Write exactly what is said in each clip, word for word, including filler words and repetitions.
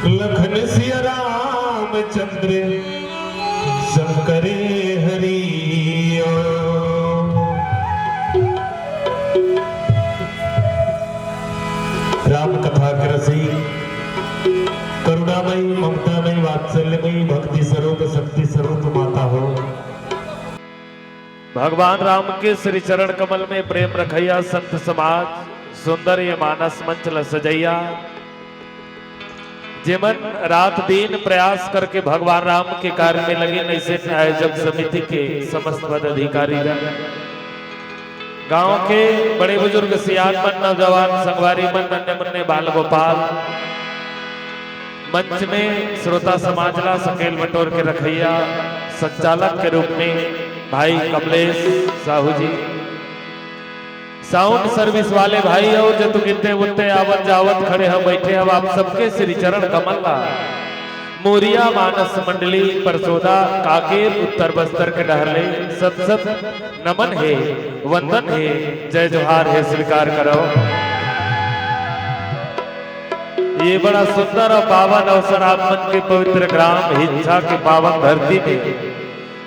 लखन सिया रामचंद्र शंकर हरि ओम। राम कथा के रसी, करुणामयी, ममतामयी, वात्सल्यमयी, भक्ति स्वरूप, शक्ति स्वरूप माता हो। भगवान राम के श्री चरण कमल में प्रेम रखइया संत समाज, सुंदर ये मानस मंच ल सजइया, जेमन रात दिन प्रयास करके भगवान राम के कार्य में लगे, ऐसे आयोजक समिति के समस्त पदाधिकारी, गांव के बड़े बुजुर्ग, सियान मन, नौजवान, संगवारी मन, नन्हे मुन्ने बाल गोपाल, मंच में श्रोता समाज ला सकेल बटोर के रखइया संचालक के रूप में भाई कमलेश साहू जी, साउंड सर्विस वाले भाई अउ जतुक इत्ते उत्ते आवत जावत खड़े हव, बैठे हव, आप सबके श्री चरण कमल ला मुरिया मानस मंडली परसोदा कांकेर उत्तर बस्तर के डहर ले सत सत नमन हे, वंदन हे, जय जोहार हे, स्वीकार करव। ये बड़ा सुंदर अउ पावन अवसर आप मन के पवित्र ग्राम हिच्छा के पावन धरती में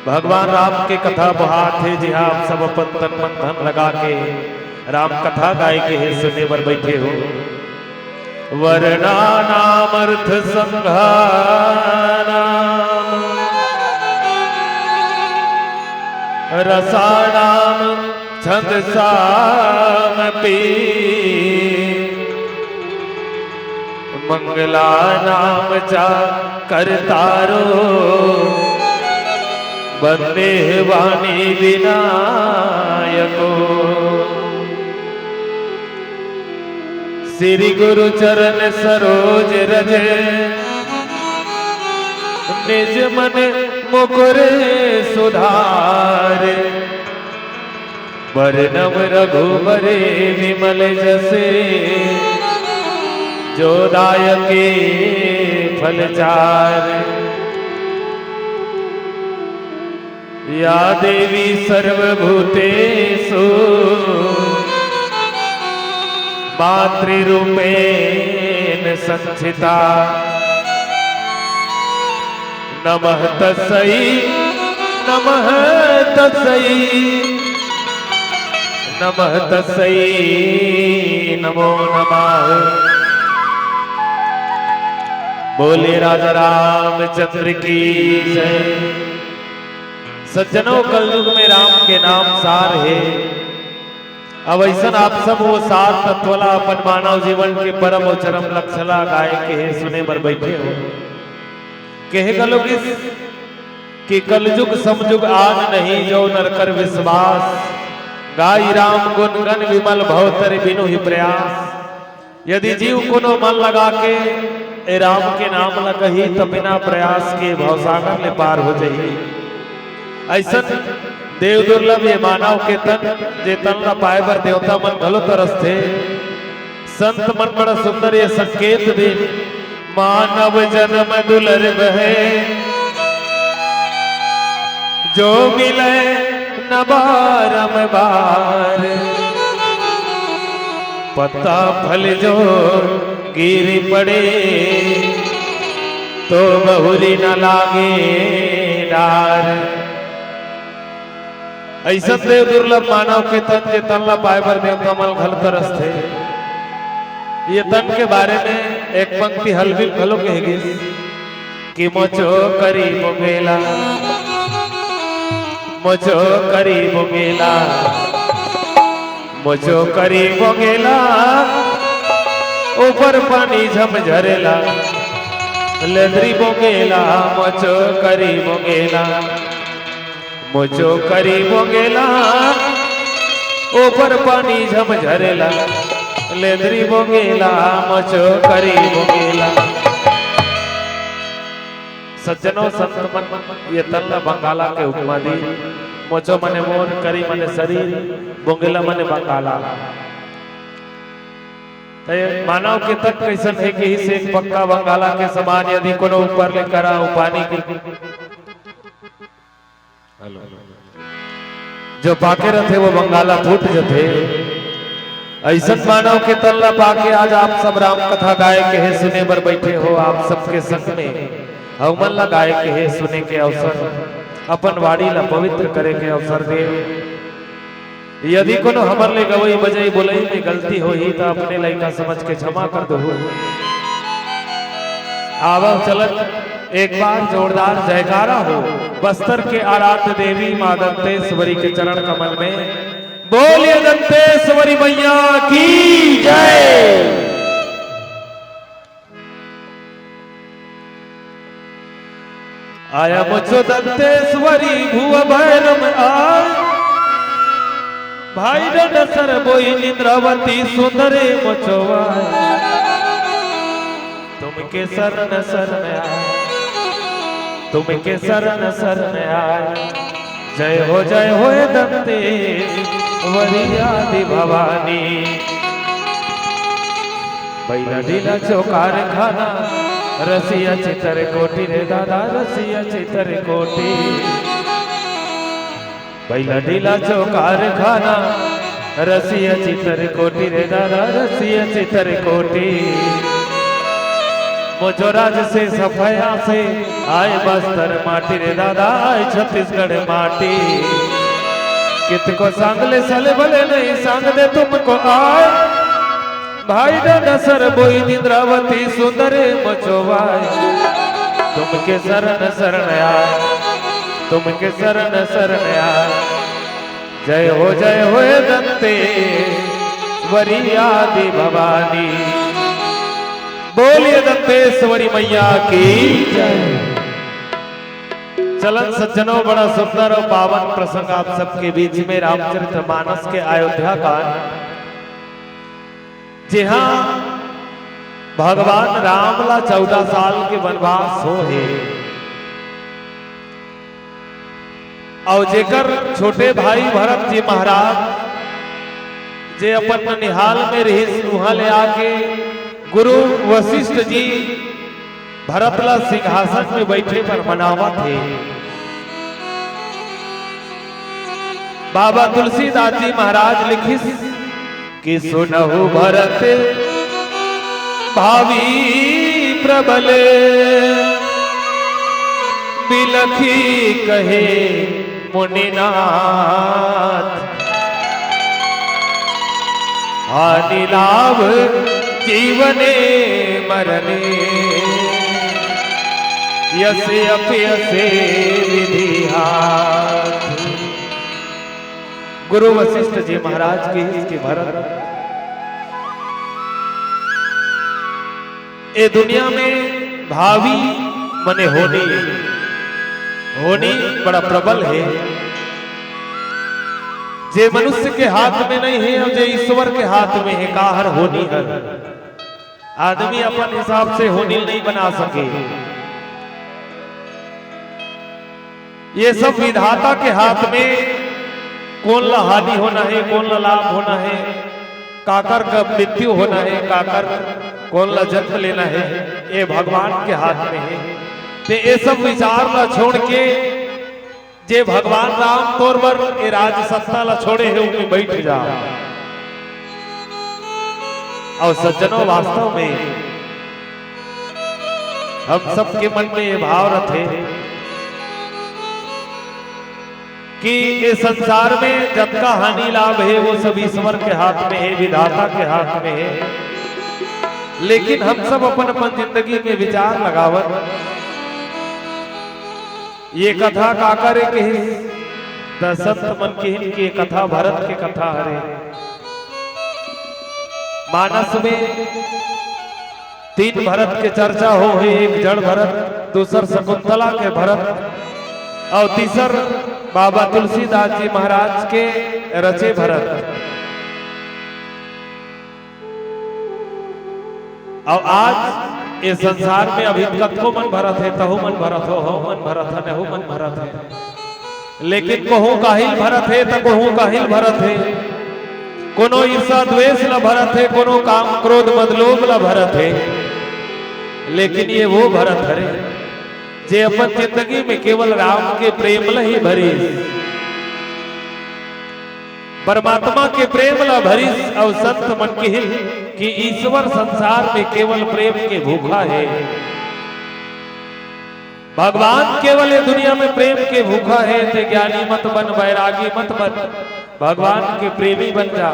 भगवान राम के कथा बोहात हे, जिहां आप सब अपन तन मन धन लगा के राम कथा गाय के हे सुने बर बैठे हो। वर्णानामर्थसंघानां रसाणां छंदसामपि मंगलानां च कर्तारो वंदे वाणी विनायको। श्री गुरु चरण सरोज रज निज मन मुकुर सुधार। बरनउँ रघुबर विमल जस जो दायक फल चार। या देवी सर्वभूतेषु मातृरूपेण संस्थिता। नमः तस्सै, नमः तस्सै, नमः तस्सै, नमो नमः। बोले राजा रामचंद्र की जय। सज्जनों, कलयुग में राम के नाम सार हे। अब अइसन आप सब वो सार तत्व ला अपन मानव जीवन के परम अउ चरम लक्ष्य ला गाय के हे सुने बर बइठे हो। केहे घलो गिस कि कलयुग समयुग आन नहीं, जो नर कर विश्वास। गाई राम गुन गन विमल भव तरि बिनु ही प्रयास। यदि जीव कोनो मन लगा के ए राम के नाम ल कही, त बिना प्रयास के भवसागर ले पार हो जाही। अइसन देव दुर्लभ ये मानव के तन, जे तन ल पाए बर देवता मन घलो तरसथे। संत मन बड़ा सुंदर ये संकेत दे, मानव जन्म दुर्लभ है, जो मिले न बारंबार। पत्ता फल जो गिर पड़े, तो बहुरी न लागे डार। अइसन देव दुर्लभ मानव के तन, जे तन ला पाए बर देवता मन घलो तरसथे। ये तन के बारे में एक पंक्ति हल्बी घलो कहे गिस कि मोचो करी बोंगेला, मोचो करी बोंगेला, मोचो करी बोंगेला, ऊपर पानी झम झरेला, लेंदरी बोंगेला, मोचो करी बोंगेला। मोचो करी बोंगेला, ऊपर पानी झम झरेला, लेंदरी बोंगेला, मोचो करी बोंगेला। सज्जनों, संत मन ये तन ला बंगाला के उपमा दी। मोचो मने मोर, करी मने शरीर, बोंगेला मने बंगाला। त ये मानव के तन कइसन हे, कहिस एक पक्का बंगाला के समान, यदि कोनो ऊपर ले करा अउ पानी के हेलो। जो पाके रथे वो बंगाला फूट जथे। अइसन मानव के तन ला पाके आज आप सब राम कथा गाए के हे सुने बर बइठे हो। आप सबके संग में हमन ला गाए के हे सुने के अवसर, अपन वाणी ला पवित्र करे के अवसर दे। यदि कोनो हमर ले गवई बजई बोलई में गलती होही त अपने लइका समझ के क्षमा कर दहू। आवव चलत एक बार जोरदार जयकारा हो बस्तर के आराध्य देवी माँ दंतेश्वरी के चरण कमल में। बोलिए दंतेश्वरी मैया की जय। आया मोचो दंतेश्वरी भुआ भैरम आय, भाई डंडसर बोई निंद्रावती सुंदरे मोचो आय। तुमके शरण शरण आय, तुमके शरण शरण आय। जय हो जय हो दंतेश्वरी आदि भवानी। बैला डीला चौकार खाना, रसिया चितर कोटी रे दादा, रसिया चितर कोटी। बैला डीला चौकार खाना, रसिया चितर कोटी रे दादा, रसिया चितर कोटी। मोचो राज से सफाया से आय बस्तर माटी रे दादा, आय छत्तीसगढ़ माटी। कितको सांग ले सले भले नहीं सांग दे तुमको आय। भाई डंडसर बोई निंद्रावती सुंदरे मोचो आय। तुमके शरण शरण आय, तुमके शरण शरण आय। जय हो जय हो दंतेश्वरी आदि भवानी। बोलिए दंतेश्वरी मैया की जय। चलन सज्जनों, बड़ा सुंदर अउ पावन प्रसंग आप सबके बीच में रामचरित मानस के अयोध्या कांड, जिहां भगवान राम ला चौदह साल के वनवास होहे अउ जेकर छोटे भाई भरत जी महाराज जे अपन ननिहाल में रिहिस, उहां ले आके गुरु वशिष्ठ जी भरत ला सिंहासन में बइठे बर मनावत हे। बाबा तुलसीदास जी महाराज लिखिस कि सुनहु भरत भावी प्रबल, सखी कहे मुनिनाथ, हानि लाभ जीवने मरणे, यस अपयसे विधि हाथ। गुरु वशिष्ठ जी महाराज के इसके भरत, ए दुनिया में भावी मने होनी, होनी बड़ा प्रबल हे, जे मनुष्य के हाथ में नहीं हे अउ जे ईश्वर के हाथ में हे, काहर होनी हर आदमी अपन हिसाब से होनी नहीं बना सके। ये सब विधाता के हाथ में, कोन ला हानि होना हे, कोन ला लाभ होना हे, काकर का मृत्यु होना हे, काकर कोन ला जन्म लेना हे, ये भगवान के हाथ में हे। ते ये सब विचार ला छोड़ के, जे भगवान राम तोर बर ये राज सत्ता ला छोड़े हे, उमे बैठ जा। अउ सज्जनों, वास्तव में हम सबके मन में ये भाव रथे कि ये संसार में जतका हानि लाभ हे, वो सब ईश्वर के हाथ में हे, विधाता के हाथ में हे। लेकिन हम सब अपन अपन जिंदगी में विचार लगावत, ये कथा काकर ए कहिस? त संत मन किहिन कि ये कथा भरत के कथा हरे। मानस में तीन भरत के चर्चा हो हे, एक जड़ भरत, दूसर शकुंतला के भरत, अउ तीसर बाबा तुलसीदास जी महाराज के रचे भरत। अउ आज ये संसार में अभी कतको मन भरत हे, तहु मन भरत हो, हो मन भरत हे, नहु मन भरत हे। लेकिन कहूँ काहिल भरत हे, त कहूँ काहिल भरत हे। कोनो ईर्षा द्वेष ला भरत हे, कोनो काम क्रोध मद लोभ ला भरत हे। लेकिन ये वो भरत हरे, जे अपन जिंदगी में केवल राम के प्रेम ला ही भरिस। परमात्मा के प्रेम ला भरिस अउ संत मन किहिन कि ईश्वर संसार में केवल प्रेम के भूखा हे। भगवान केवल ये दुनिया में प्रेम के भूखा हे, ते ज्ञानी मत बन, बैरागी मत बन, भगवान के प्रेमी बन जा।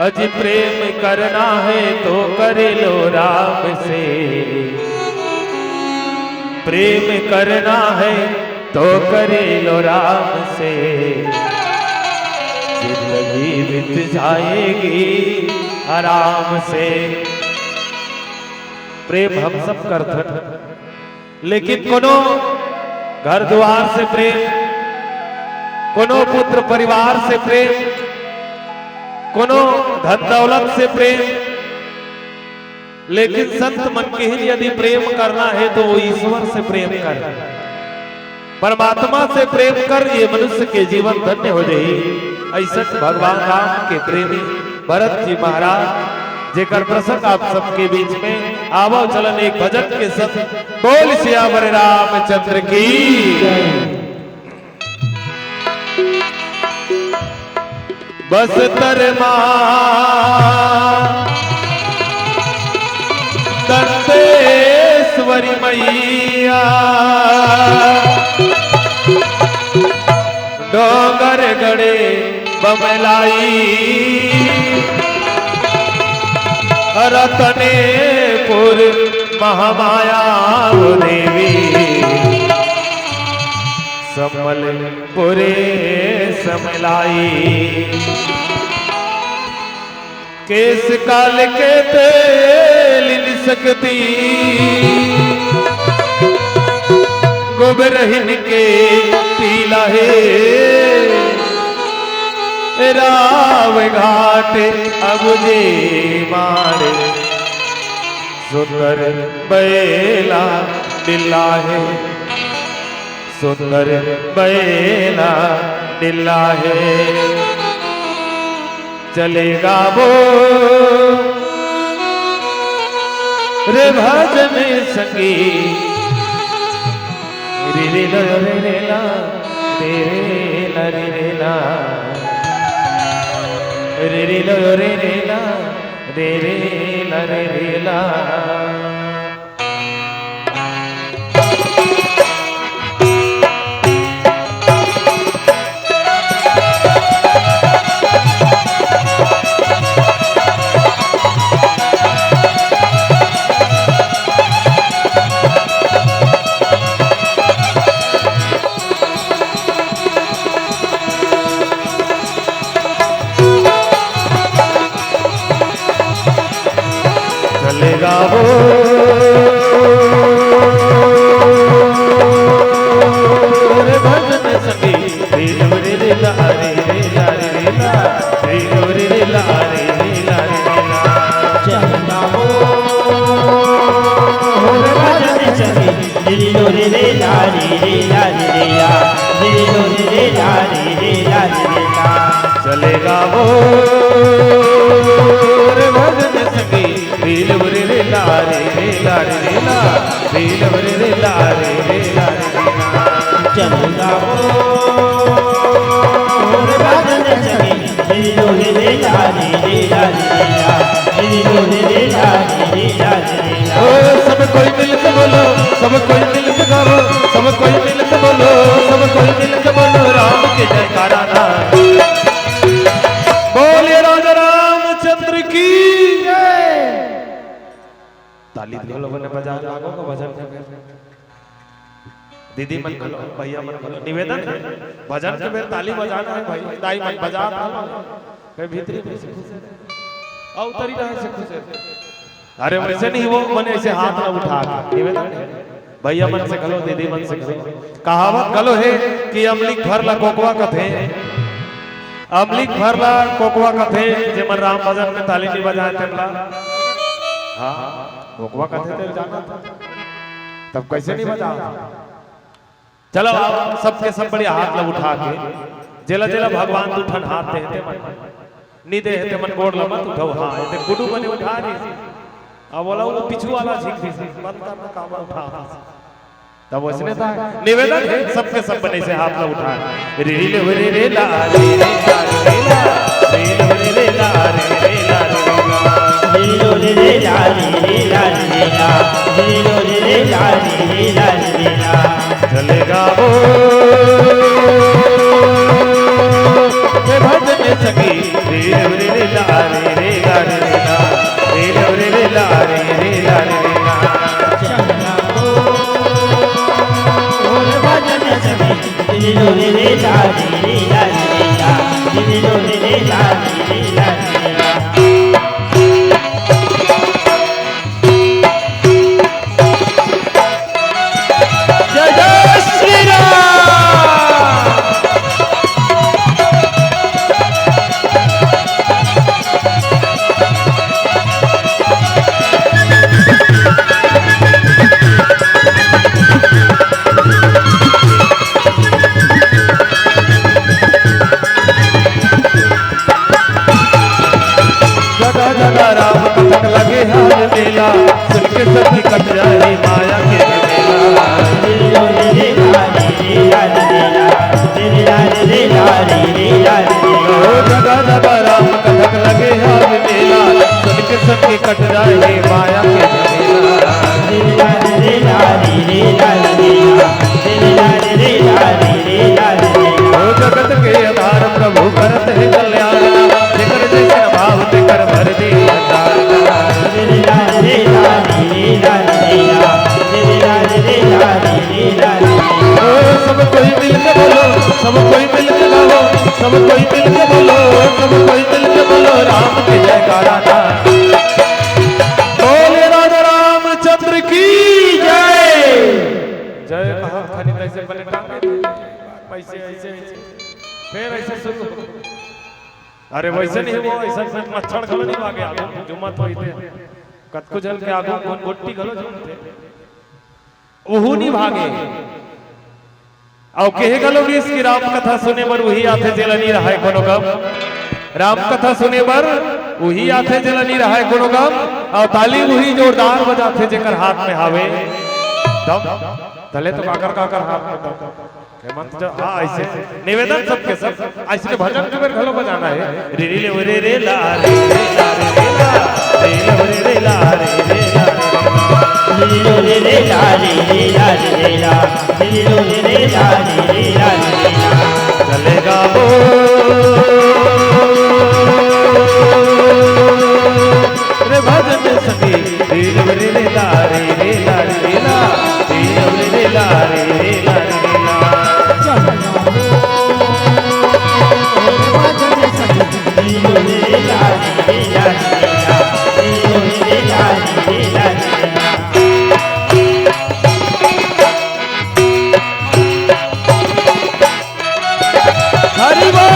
अजी प्रेम करना है तो कर लो राम से, प्रेम करना है तो कर लो राम से, जिंदगी बीत जाएगी आराम से। प्रेम हम सब करथन, लेकिन कोनो घर द्वार से प्रेम, कोनो पुत्र परिवार से प्रेम, कोनो धन दौलत से प्रेम, लेकिन संत मन किहिन यदि प्रेम करना हे तो वो ईश्वर से प्रेम कर, परमात्मा से प्रेम कर, ये मनुष्य के जीवन धन्य हो जाही। अइसन भगवान राम के प्रेमी भरत जी महाराज, जेकर प्रसंग आप सबके बीच में आवो, चलन एक भजन के संग। बोल सियावर रामचंद्र की। बस्तर माँ दंतेश्वरी मैया, डोंगरगढ़ बमलाई, रतनेपुर महामाया देवी, संबलपुर समलाई। केस काल के तेल निसकती, गोबरहिन के पीला हे। राव घाट अब जे मारे, सुंदर बैला बिल्ला हे। सुंदर बैला बिल्ला हे। चले गाबो रे भजन संगी। रे रे लो रे रे ला, रे रे ला रे रे ला। रे रे लो रे रे ला, रे रे ला रे रे ला। रे ला रे रे ला, रे लो रे रे ला रे रे ला रे रे ला। चलेगा वो रे भजन संगी, रे लो रे रे ला रे रे ला रे रे ला, रे लो रे रे ला रे रे ला रे रे ला। चलेगा वो रे भजन संगी, रे लो रे रे ला रे रे ला रे रे ला, रे लो रे रे ला रे रे ला रे रे ला। ओ, सब कोई मिलके बोलो, सब कोई मिलके गाओ, सब कोई मिलके बोलो, सब कोई मिलके बोलो, राम की जयकारा ना। बोलिए राजा रामचंद्र की जय। ताली घलो बने बजा लागो का भजन के बेर। दीदी मन घलो, भैया मन घलो निवेदन हे, भजन के बेर ताली बजाना हे भाई, दाई मन बजा घलो। कहीं भीतरी में से खुश हे, अउ उतरी रहे से खुश हे। अरे वैसे नहीं, वो मन ऐसे हाथ ला उठा के निवेदन हे, भैया मन से घलो, दीदी मन से घलो। कहावत घलो हे कि अमली के फर ला कोकवा कथे, अमली के फर ला कोकवा कथे, जेमन राम भजन में ताली नहीं बजाए तेमला। हाँ, कोकवा कथे तेल जाना था। तब कैसे नहीं बजा? चलो, आप सबके सब बढ़िया हाथ ला उठा के, जेला जेला भगवान दू ठन हाथ दे हे तेमन, नहीं दे हे तेमन गोड़ ला मत उठाओ। हाँ, ये देख गुड्डू बने उठा रही। अब बोला वो पीछू वाला झिक भी बंद करना काम उठा। तब वैसने था निवेदन हे, सबके सब बने से हाथ ला उठा। रे रे रे रे ला, रे रे ला, रे रे ला, रे लो रे रे ला, रे रे ला रे रे ला, रे लो रे रे ला, रे रे ला रे रे ला। चलेगा वो रे भजन संगी, रे रे रे ला, रे रे ला रे रे ला, रे रे ला, रे रे ला रे रे ला। जय जय श्री राम। जगह जगह राम कथक लगे हर मेला, सुन के सखी कट जाए माया के झमेला। ओ जगह जगह राम कथक लगे हर मेला, सुन के सखी कट जाए माया के झमेला। ओ जगत के आधार प्रभु करत हे कल्याण, जेकर जैसन भाव तेकर भर दे भंडार। ओ सब कोई मिलके बोलो, सब कोई मिलके गाओ, सब कोई मिलके बोलो, सब कोई मिलके बोलो राम के जयकारा ना। बोले राजा रामचंद्र की जय। जय कहा खाली तैसे बने टांगे। ऐसे, ऐसे, ऐसे। फिर ऐसे शुरू। अरे वैसे नहीं हुआ, ऐसा मच्छर घलो नहीं भागे आगू, जुम्मत होई थे। कतको झन के आगू गुन गुट्टी घलो जुमथे। ओहू नहीं भागे। अउ केहे घलो गिस कि राम कथा सुने बर उही आथे जेला नहीं रहय कोनो गम। राम कथा सुने बर उही आथे जेला नहीं रहय कोनो गम। अउ ताली उही जोरदार बजाथे जेकर हाथ में हावे दम। तले तो काकर काकर हाथ में दम। हेमंत जी, हाँ, ऐसे निवेदन सबके सब, ऐसे भजन के बेर घलो बजाना हे। रे रे ले रे रे ला, रे रे ला, रे रे ला, रे रे ला, रे रे ला, रे रे ला, रे रे ला। रे रे ला, रे रे ला, रे रे ला, रे रे ला, रे रे ला। चलेगा वो रे भजन संगी, रे रे ला, रे रे ला, रे रे ला, रे रे ला, रे रे ला, रे रे ला। हरि बोल।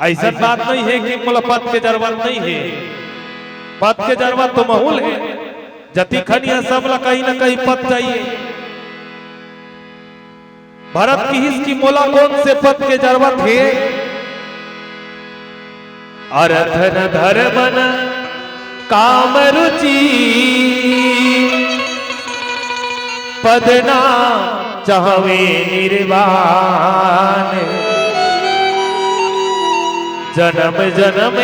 अइसन बात नइ हे कि मोला पद के जरूरत नइ हे, पद के जरूरत तो महूँ ल हे। जति खनिया सब ला कहीं न कहीं पद चाहिए। भरत किहिस कि मोला कोन से पद के जरूरत हे? अर्थ न धर्म न काम रुचि, पद ना चाहवे निर्वाण। जन्म जन्म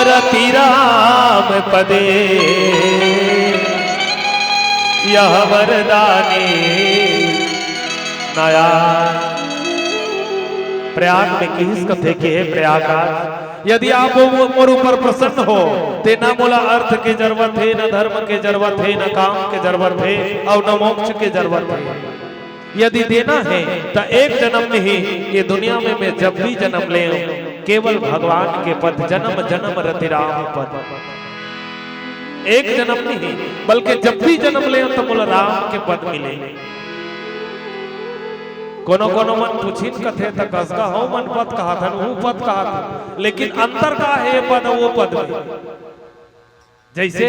रति राम पदे, यह वरदानी नया। प्रयाग में किहिस कथे कि हे प्रयागराज, यदि आप वो मोर ऊपर प्रसन्न हो, ते ना मोला अर्थ के जरूरत हे, ना धर्म के जरूरत हे, ना काम के जरूरत हे, अउ ना मोक्ष के जरूरत हे। यदि देना हे, त एक जन्म में ही ये दुनिया में मैं जब भी जन्म ले, केवल भगवान के पद, जन्म जन्म रति राम पद। एक जन्म नहीं, बल्कि जब भी जन्म ले, त मोला राम के पद मिले। कोनो कोनो मन पूछिन कथे, त कसका हो मन पद कहत हन, वो पद कहत हन, लेकिन अंतर का हे ये पद, वो पद में? जइसे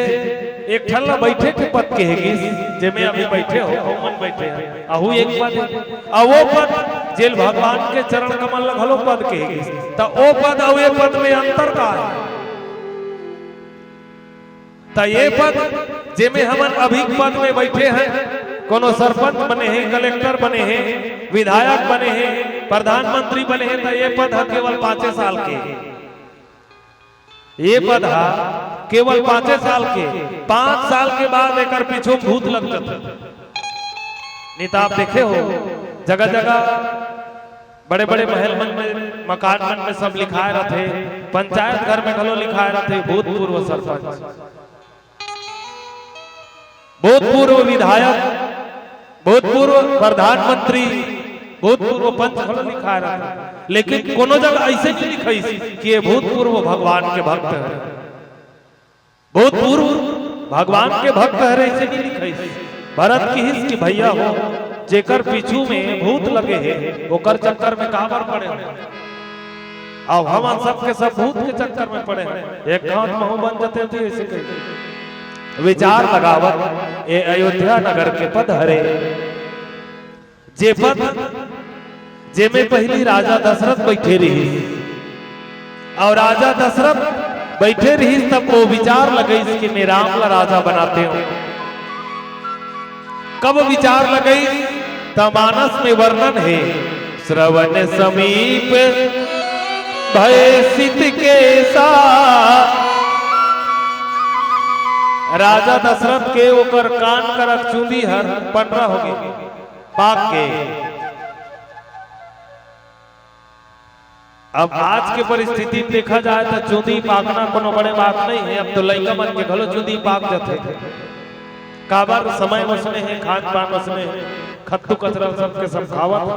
एक ठन ला बइठे के पद कहे गिस, जेमे अभी बइठे हो, अउ मन बइठे हे, अहू एक पद हे। अउ वो पद, जेल भगवान के चरण कमल ला घलो पद कहे गिस, त वो पद अउ ये पद में अंतर का हे? त ये पद, जेमे हमन अभी पद में बइठे हन, कोनो सरपंच बने हे, कलेक्टर बने हे, विधायक बने हे, प्रधानमंत्री बने हे, त ये पद ह केवल पाँचे साल के। ये पद ह केवल पाँचे साल के, पाँच साल के बाद एकर पीछू भूत लग जाथे। नहीं त आप देखे हो, जगह जगह बड़े बड़े महल मन में, मकान मन में सब लिखाए रथे, पंचायत घर में घलो लिखाए रथे, भूतपूर्व सरपंच, भूतपूर्व विधायक, भूतपूर्व प्रधानमंत्री, भूतपूर्व पंच घलो लिखाए रथे, लेकिन कोनो जगह अइसे नहीं लिखाइस कि ये भूतपूर्व भगवान के भक्त हे, भूतपूर्व भगवान के भक्त हरे, अइसे नहीं लिखाइस। भरत किहिस कि भैया हो, जेकर पीछू में भूत लगे हे, ओकर चक्कर में काबर पड़े हो? अउ हमन सब के सब भूत के चक्कर में पड़े हन। एक हाथ महू बन जते थी अइसे कही। विचार लगावत, ए अयोध्या नगर के पद हरे। जे पद, जेमे पहिली राजा दशरथ बइठे रिहिस, अउ राजा दशरथ बइठे रिहिस, तब वो विचार लगाइस कि मैं राम ला राजा बनाते हूँ। कब विचार लगाइस, त मानस में वर्णन हे, श्रवण समीप भय सित केसा। राजा दशरथ के ओकर कान करक चूंदी हर पंडरा हो गे, पाक गे। अब आज के परिस्थिति में देखा जाए त चूंदी पाकना कोनो बड़े बात नहीं हे। अब तो लइका मन के घलो चूंदी पाक जथे। काबर समय वसने हे, खान पान वसने हे, खत्तू कचरा सबके सब खावत हे।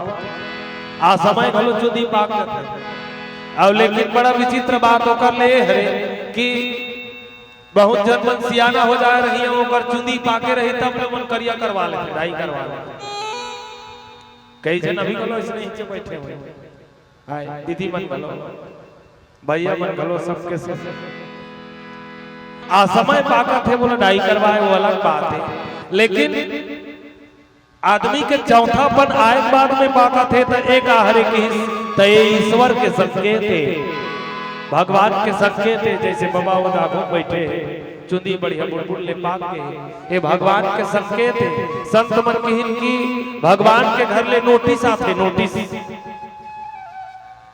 आ समय घलो चूंदी पाक जथे। अब लेकिन बड़ा विचित्र बात ओकर ले हरे कि बहुत झन मन सियाना हो जाए रही हे, ओकर चूंदी पाके रही तब ले मन करिया करवा लेथे, डाई करवा लेथे। कई झन अभी घलो अइसने नीचे बइठे हुए। हाय, दीदी मन घलो, भैया मन घलो, सबके सब। आ समय पाकत हे, बोला डाई करवाए, वो अलग बात हे, लेकिन आदमी के चौथापन आए के बाद में पाकत हे, त एक आहरे किहिस, त ये ईश्वर के संकेत हे, भगवान के संकेत हे। जइसे बाबा वो आगू बइठे हे, चुंदी बढ़िया बुड़बुड़ ले पाक गे हे, ये भगवान के संकेत हे। संत मन किहिन कि भगवान के घर ले नोटिस आथे, नोटिस।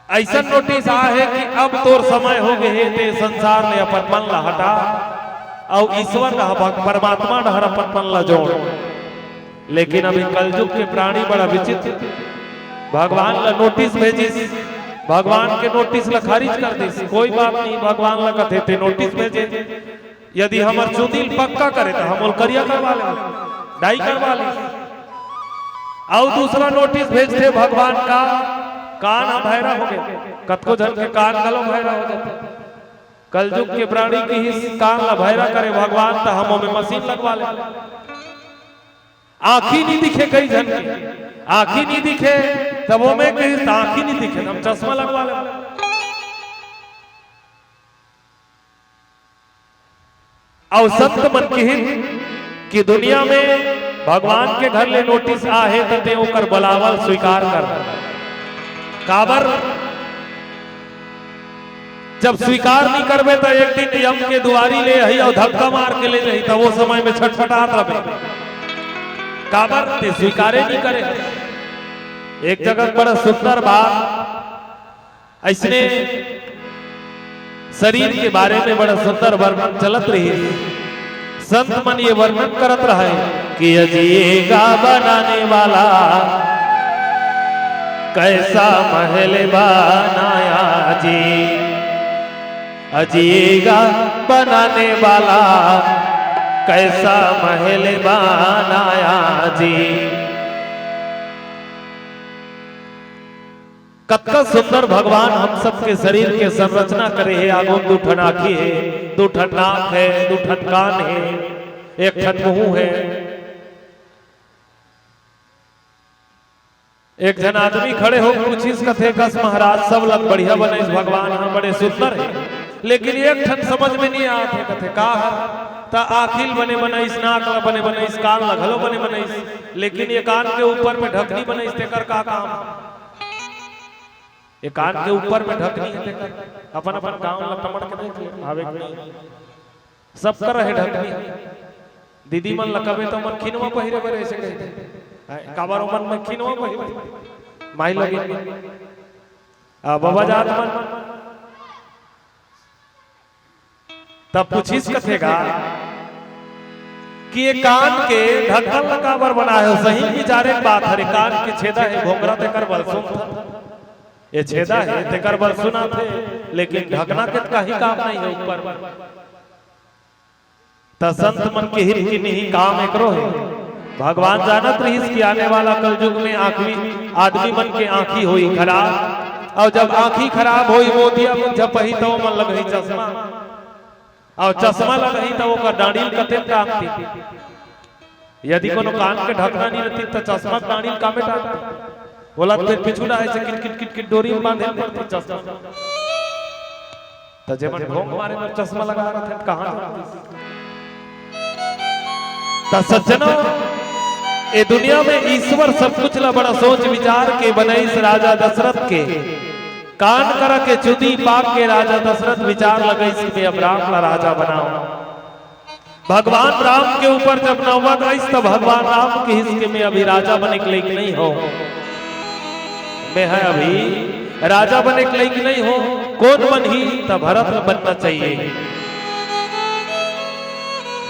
अइसन नोटिस आहे कि अब तोर समय हो गे हे, ते संसार ले अपन मन ला हटा, अउ ईश्वर डहर, परमात्मा डहर अपन मन ला जोड़। लेकिन अभी कलयुग के प्राणी बड़ा विचित्र, भगवान ला नोटिस भेजिस, भगवान के नोटिस ला खारिज कर दिस। कोई बात नहीं, भगवान ला कथे ते नोटिस भेजे, यदि हमर चुंदी ल पक्का करे, त हम ओला करिया करवा ले, डाई करवा ले। अउ दूसरा नोटिस भेजथे भगवान का, कान ह भैरा हो गे, कतको झन के कान घलो भैरा हो जाथे। कलयुग के प्राणी किहिस कान ला भैरा करे भगवान, त हम ओमे मशीन लगवा ले। आँखी नहीं दिखे कई झन के, आँखी नहीं दिखे, तब ओमे किहिस त आँखी नहीं दिखे, हम चश्मा लगवा ले। अउ संत मन किहिन कि दुनिया में भगवान के घर ले नोटिस आहे त तें ओकर बलावल स्वीकार कर। काबर? जब स्वीकार नहीं करबे त एक दिन यम के दुआरी ले आही अउ धक्का मार के ले जाही, त वो समय में छटपटात रहे। काबर? तें स्वीकारे नहीं करे। एक जगह बड़ा सुंदर बात, अइसने शरीर के बारे में बड़ा सुंदर वर्णन चलत रहिस। संत मन ये वर्णन करत रहे कि अजिएगा बनाने वाला, कैसा महल बनाया जी। अजिएगा बनाने वाला, कैसा महल बनाया जी। कतका सुंदर भगवान हम सबके शरीर के संरचना करे हे। आगू दू ठन आँखी हे, दू ठन नाक हे, दू ठन कान हे, एक ठन मुंह हे। एक झन आदमी खड़े हो पूछिस, कथे, "कस महाराज, सब लग बढ़िया बनइस भगवान ह, बड़े सुंदर हे, लेकिन एक ठन समझ में नहीं आत हे।" कथे, "का हर?" त आँखी ल बने बनइस, नाक ल बने बनइस, कान ल घलो बने बनइस, लेकिन ये कान के ऊपर में ढकनी बनइस, तेकर का काम? ये कान के ऊपर में ढकनी हे, तेकर अपन अपन काम ल टमड़ के देख ले, आवे कि नहीं? सब कर हे ढकनी। दीदी मन ल कबे त मन खिनवा पहिरे बर ऐसे कहिथे। आय, काबर ओमन में खिनवा पहिरे? माई लगे। आ, बबा जात मन। तब पूछिस कथे गा कि ये कान के ढक्कन ल काबर बनाए हो? सही विचारे के बात हरे, कान के छेदा हे, भोंगरा तेकर बल सुनथे। ये छेदा हे, तेकर बल सुनाथे, लेकिन ढकना के त काही काम नहीं हे ऊपर। त संत मन के हित की नहीं काम एकरो हे। भगवान जानत रहिस कि आने वाला कलयुग में आखिरी आदमी मन के आँखी होई खराब, अउ जब आँखी खराब होई, मोतिया मन झपही, त ओमन लगही चश्मा, अउ चश्मा लगही, त ओकर डांड़ी ल कतेक टांगती। यदि कोनो कान के ढकना नहीं रहती, त चश्मा के डांड़ी ल कामे टांगती? ओला त फेर पीछू डाहे से किट किट किट किट डोरी में बांधे ल पड़ती चश्मा। त जेमन ढोंग मारे बर चश्मा लगा रथे, कहाँ जाथे? त सज्जनों, ए दुनिया में ईश्वर सब कुछ ला बड़ा सोच विचार के बनइस। राजा दशरथ के कान करा के चुदी पाक के राजा दशरथ विचार लगइस कि मैं अब राम ला राजा बनाऊं। भगवान राम के ऊपर जब नौबत आइस, त भगवान राम किहिस कि मैं अभी राजा बने के लायक नहीं हो, मैं ह अभी राजा बने के लायक नहीं हो। कोन बनही? त भरत बनना चाहिए।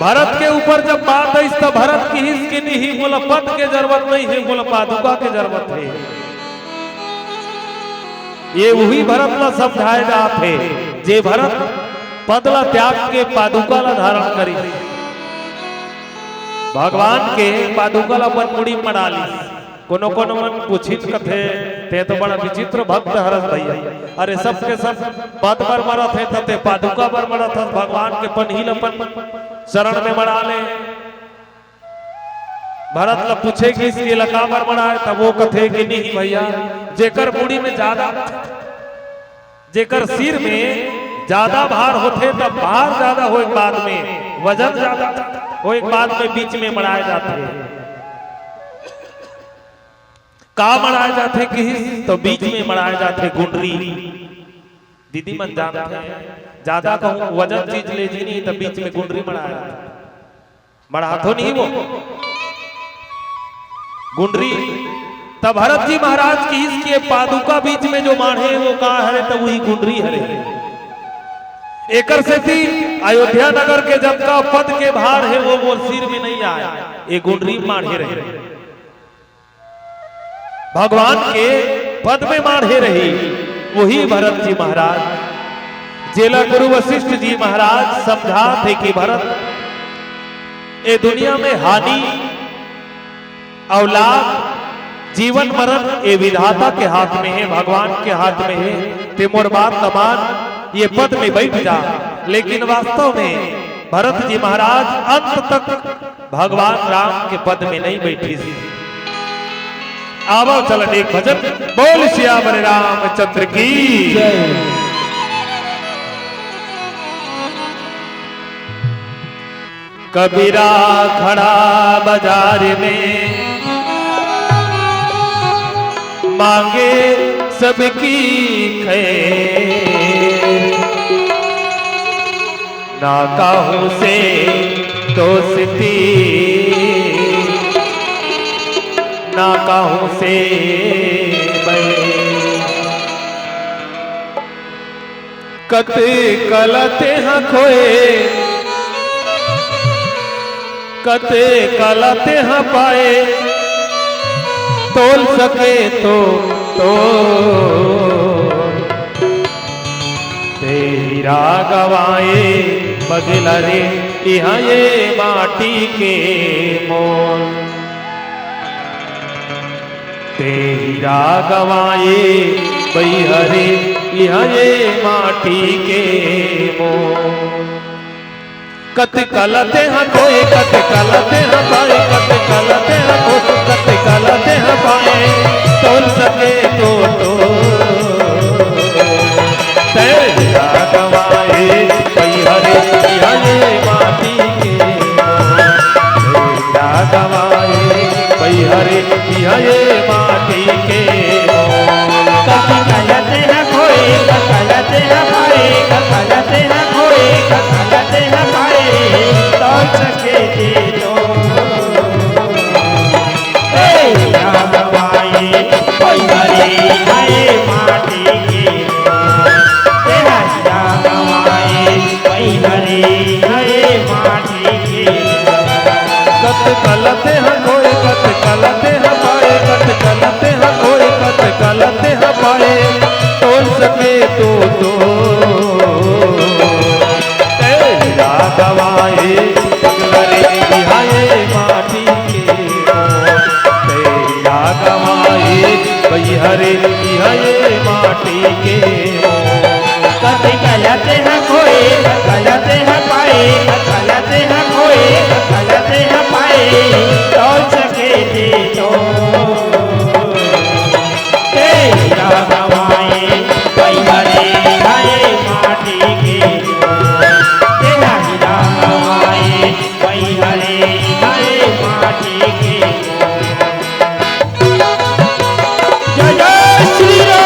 भरत के ऊपर जब बात आइस, त भरत किहिस कि नहीं, मोला पद के जरूरत नहीं हे, मोला पादुका के जरूरत हे। ये उही भरत ला समझाए जात हे, जे भरत पद ला त्याग के पादुका ला धारण करिस। भगवान के पादुका ला अपन मुड़ी म मड़ा लिस। कोनो कोनो मन पूछिस कथे, "तें तो बड़ा विचित्र भक्त हरस भैया, अरे सबके सब पद बर मरत हे, त तें पादुका बर मरत हस, भगवान के पनही ला अपन शरण में मड़ा ले।" भरत ला पूछे कि इसके ला काबर मड़ाए, तब वो कथे कि नहीं भैया, जेकर मुड़ी में ज्यादा, जेकर सिर में ज्यादा भार होथे, तब भार ज्यादा होए के बाद में, वजन ज्यादा होए के बाद में बीच में मड़ाए जाथे। का मड़ाए जाथे किहिस, तो बीच में मड़ाए जाथे गुंडरी। दीदी मन जानथे, ज्यादा कहूं वजन चीज ले जी नहीं, तो बीच में गुंडरी मड़ाए जाथे। मड़ाथो नहीं वो गुंडरी। तब भरत जी महाराज किहिस कि ये पादुका बीच में जो माढ़े वो का हरे, तो वही गुंडरी हरे। एकर सेती अयोध्या नगर के जतका पद के भार हे वो मोर सिर में नहीं आए, ये गुंडरी माढ़े रहे। भगवान के पद में माढ़े रही, वही भरत जी महाराज, जेला गुरु वशिष्ठ जी महाराज समझाथे कि भरत, ए दुनिया में हानि अउ लाभ, जीवन मरण ए विधाता के हाथ में हे, भगवान के हाथ में हे। ते मोर बात ल मान, ये पद में बैठ जा। लेकिन वास्तव में भरत जी महाराज अंत तक भगवान राम के पद में नहीं बैठिस। आवो चलन एक भजन, बोल सियावर रामचंद्र की। जय। कबीरा खड़ा बाजार में, मांगे सबकी खैर। ना कहूँ से दोस्ती, ना कहूँ से बैर। कत कला तेहा खोए, कत कला तेहा पाए, तोल सके तो तोल। ते हीरा गवाए पगला रे, इहाँ ये माटी के मोल। ते हीरा गवाए पगला रे, इहाँ ये माटी के मोल। कत कला तेहा खोए, कत कला तेहा पाए, कत कला तेहा खोए, कत कला तेहा पाए, तोल सके तो तोल। ते हीरा गवाए पगला रे, इहाँ ये माटी के मोल। ते हीरा गवाए पगला रे, इहाँ ये माटी के मोल। कत कला तेहा खोए, कत कला तेहा पाए, कत कला तेहा खोए, कत कला तेहा पाए, तोल सके ते तोल। ए हीरा गवाए पगला रे, इहाँ ये माटी के मोल। ए हीरा गवाए पगला रे, इहाँ ये माटी के मोल। कत कला तेहा खोए, कत कला तेहा पाए, कत कला तेहा खोए, कत कला तेहा पाए, तोल सके तो तोल। ते हीरा गवाए पगला रे, इहाँ ये माटी के मोल। ते हीरा गवाए पगला रे, इहाँ ये माटी के मोल। कत कला तेहा खोए, कत कला तेहा पाए, कत कला तेहा खोए, कत कला तेहा पाए, तोल सके ते तोल। ते हीरा गवाए पगला रे, इहाँ ये माटी के मोल। ते हीरा गवाए पगला रे, इहाँ ये माटी के मोल। जय जय श्री राम।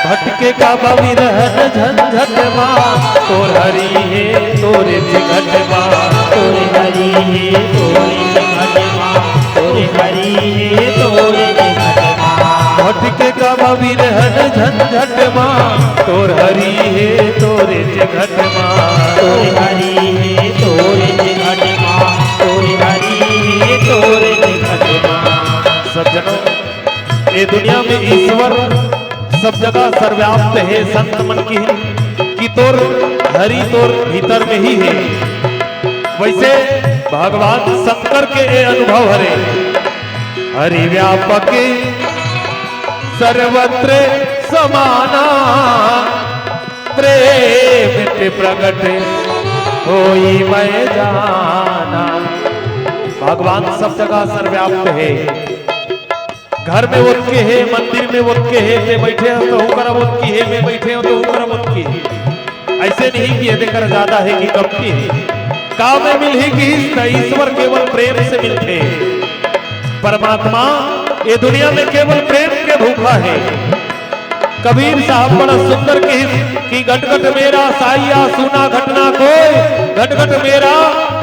भटके का बा बिरहन झंझट मा, तोर हरी हे तोरे चिघट मा। तोरे हरी हे तोरे चिघट मा, तोरे हरी हे तोरे चिघट मा। भटके का बा बिरहन झंझट मा, तोर हरी हे तोरे चिघट मा। तोरे हरी हे तोरे चिघट मा, तोरे हरी हे तोरे चिघट मा। सज्जनों, ये दुनिया में ईश्वर सब जगह सर्वव्याप्त हे, संत मन किहिन कि तोर हरि तोर भीतर में ही हे। वैसे भगवान शंकर के ये अनुभव हरे, हरि व्यापक सर्वत्र समाना, प्रेम ते प्रगट होई मैं जाना। भगवान सब जगह सर्वव्याप्त हे। घर में ओतके हे, मंदिर में ओतके हे, ते बइठे हस तहूँ करा ओतकी हे, मैं बइठे हँव तहूँ करा ओतकी हे। अइसे नहीं कि एदे करा जादा हे कि कमती हे। का में मिलही किहिस त ईश्वर केवल प्रेम से मिलथे। परमात्मा ये दुनिया में केवल प्रेम के भूखा हे। कबीर साहब बड़ा सुंदर किहिस कि घट घट मेरा साइया सूना घट ना कोय, घट घट मेरा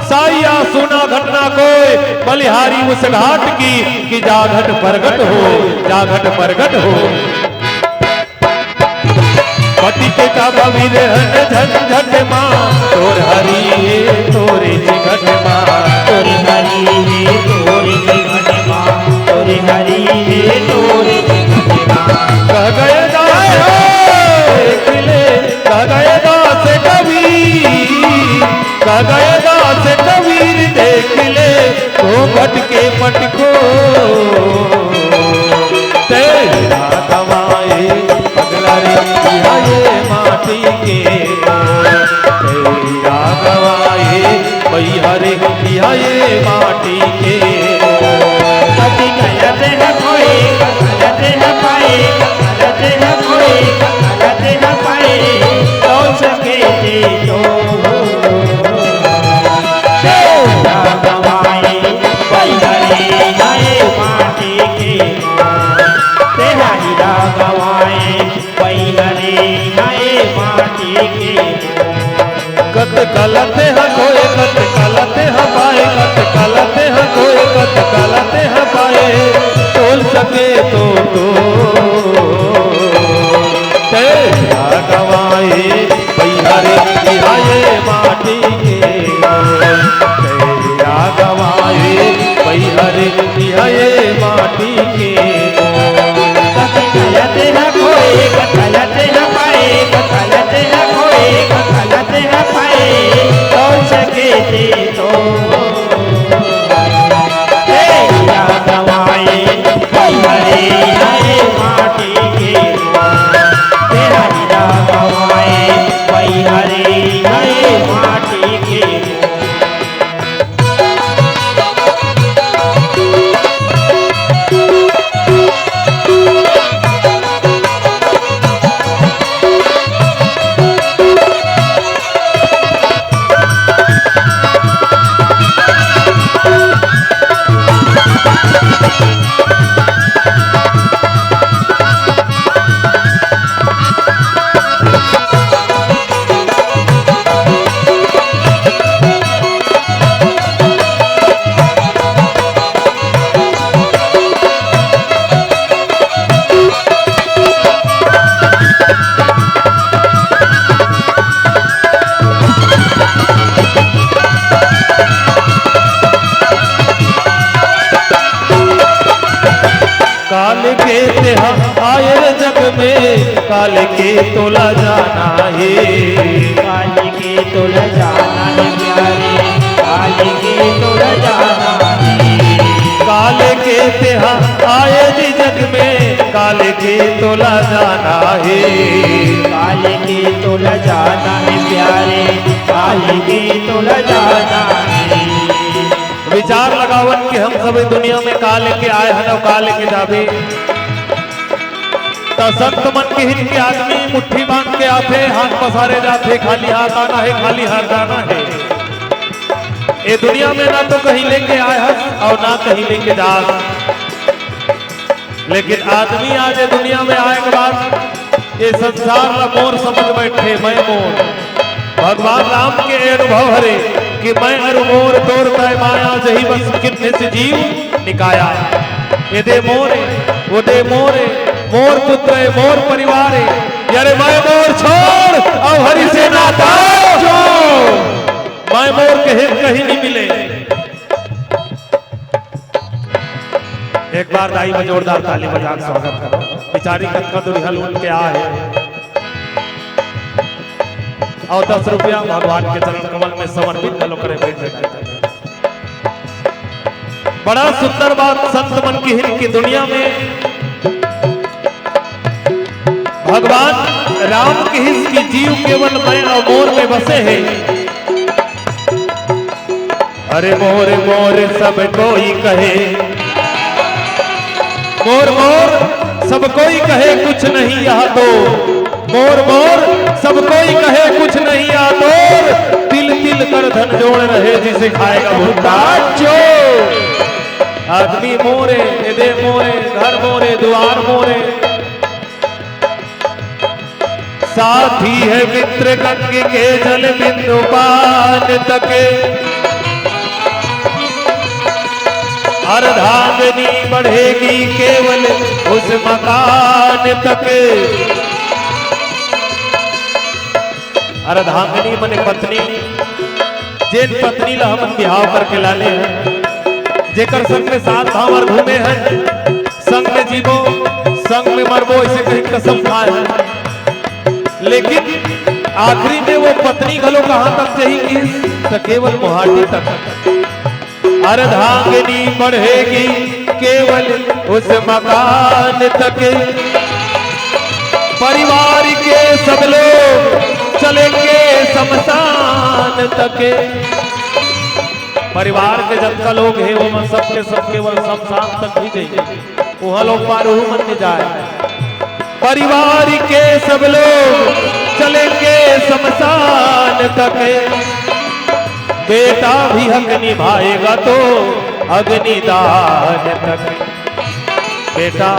साइया सूना घट ना कोय, बलिहारी उस घाट की कि जा घट प्रगट हो, जा घट प्रगट हो। पति के का बा बिरहन झंझट मा, तो तोर हरी हे तोरे जिगट मा। तोर हरी हे तोरे जिगट मा। तोर हरी हे तोरे जिगट मा। कह गए दास देख ले, कह गए दास कबीर, कह गए दास कबीर देख ले, घूंघट के पटको। तेरा गवाए पगला रे, इहाँ ये माटी के मोर। तेरा गवाए भैया रे, इहाँ ये माटी के मोर। कति गलत है कोई, गलत है पाए, गलत है कोई, गलत है पाए, तो सके जी तो। तेरा गवाए भैया रे, इहाँ ये माटी के मोर। तेरा हीरा गवाए पहिया रे, इहाँ ये माटी के। कत कलते ह कोय, कत कलते ह पाए, कत कलते ह कोय, कत कलते ह पाए, तोल सके तो तो। तेरा गवाए पहिया रे, इहाँ ये माटी के। तेरा गवाए पहिया रे, इहाँ ये माटी के मोर। कथलत न कोई, कथलत न पाए, कथलत न कोई, कथलत न पाए, तो सके थे तो। तेरा गवाए, पहिया रे, इहाँ ये माटी के मोर। तेरा गवाए, पहिया रे, इहाँ ये माटी के मोर। काल के तेहा आए रे जग में, काल के तोला जाना हे। काल के तोला जाना हे प्यारे, काल के तोला जाना हे। काल के तेहा आए जी जग में, काल के तोला जाना हे। काल के तोला जाना हे प्यारे, काल के तोला जाना हे। विचार लगावन कि हम सब ए दुनिया में का लेके आए हन अउ का लेके जाबे। त संत मन किहिन कि आदमी मुट्ठी बांध के आथे, हाथ पसारे जाथे, खाली हाथ आना हे, खाली हाथ जाना हे। ए दुनिया में ना तो कहीं लेके आए हस अउ ना कहीं लेके जास। लेकिन आदमी आज ए दुनिया में आए के बाद ए संसार ला मोर समझ बैठे, मैं मोर। भगवान राम के ए अनुभव हरे कि मैं अरु मोर तोर तय माया, जही बस किन्ने से जीव निकाया। ए दे मोर ए, ओ दे मोर ए, मोर पुत्र ए, मोर परिवार ए। अरे मैं मोर छोड़ अउ हरि से नाता जोड़। मैं मोर कहे कहीं नहीं मिले। एक बार दाई में जोरदार ताली बजा के स्वागत करो। बिचारी कतका दुरिहा लूट के आए हे। अउ दस रुपया भगवान के चरण कमल में समर्पित घलो करे, बैठ जाए। बड़ा सुंदर बात संत मन किहिन कि दुनिया में भगवान राम किहिस कि जीव केवल मैं अउ मोर में बसे हे। अरे मोर मोर सब कोई कहे, मोर मोर सब कोई कहे कुछ नहीं यह तो, मोर मोर सब कोई कहे कुछ नहीं यह तो, तिल तिल कर धन जोड़ रहे जिसे खाएगा भूखा चोर। आदमी मोर ए, ए दे मोर ए, घर मोर ए, दुआर मोर ए। साथी है मित्र गंग के जल बिंदु पान तक, अर्धांगिनी बढ़ेगी केवल उस मकान तक। अर्धांगिनी मने पत्नी, जेन पत्नी ला हमन बिहाव करके लाने हन, जेकर संग में सात भांवर घूमे हन, संग में जीबो, संग में मरबो, ऐसे कही कसम खाए हन। लेकिन आखिरी में वो पत्नी घलो कहाँ तक जाही किहिस, त केवल मुहाटी तक। अर्धांगिनी बढ़ेगी केवल उस मकान तक, परिवार के सब लोग चलेंगे शमशान तक। परिवार के जतका लोग हे, वो मन सबके सब केवल शमशान तक ही जाही। उहाँ लोग पार उहू मन में जाए। परिवार के सब लोग चलेंगे शमशान तक। बेटा भी हक निभाएगा तो अग्निदान तक। बेटा,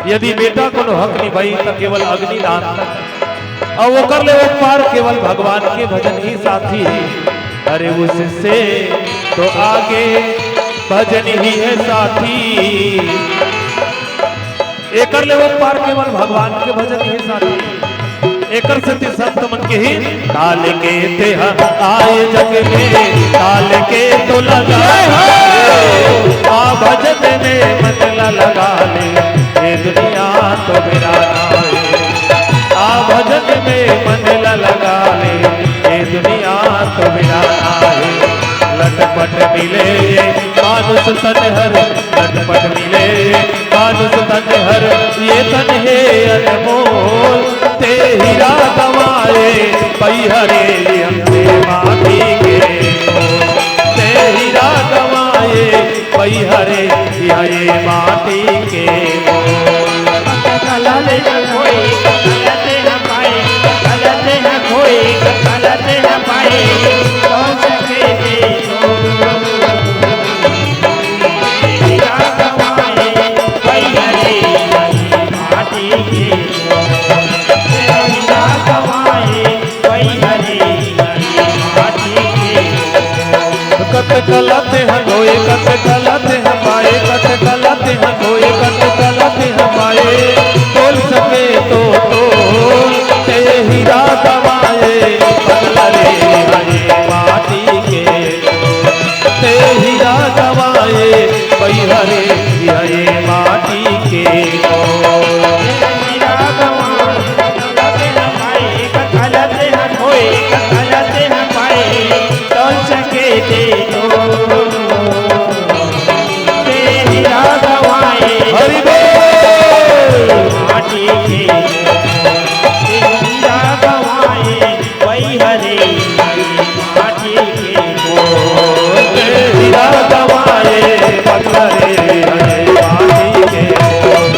यदि बेटा कोनो हक निभाही, त केवल अग्निदान तक। अउ ओकर ले ओ पार केवल भगवान के भजन ही साथी हे। अरे, उससे तो आगे भजन ही है साथी। एकर ले ओ पार केवल भगवान के भजन ही साथी। एकर सेती संत मन के ही, काल के तेह आए जग में, काल के तो लगा ले, आ भजन में मन ला लगा ले, ये दुनिया तो बेराना हे। आ भजन में मन ला लगा ले, ये दुनिया तो बेराना हे। लटपट मिले ये मानुष तन हर, लटपट मिले मानुष तन हर, ये तन हे अनमोल। ते हीरा गवाए पई हरे, ये हमरे माटी के मोल। ते हीरा गवाए पई हरे, ये माटी के मोल। गलत न कोई, गलत न पाए, गलत न कोई, गलत न पाए, कौन सके दे दो। कत कलत ह धोए, कत कलत ह पाए, कत कलत ह धोए, कत कलत ह पाए। तोल सके तो तोल, ते हीरा गवाए, पगला रे हरे माटी के। ते हीरा गवाए, पई हरे हरे माटी के। हीरा गवाए, गलत न पाए, गलत न होए, गलत न पाए, तोल सके दे दो। ते हीरा गवाए, हरि बोल। माटी के। ते हीरा गवाए, पई हरे माटी के मोल। ते हीरा गवाए, पत्थरे हरे माटी के मोल।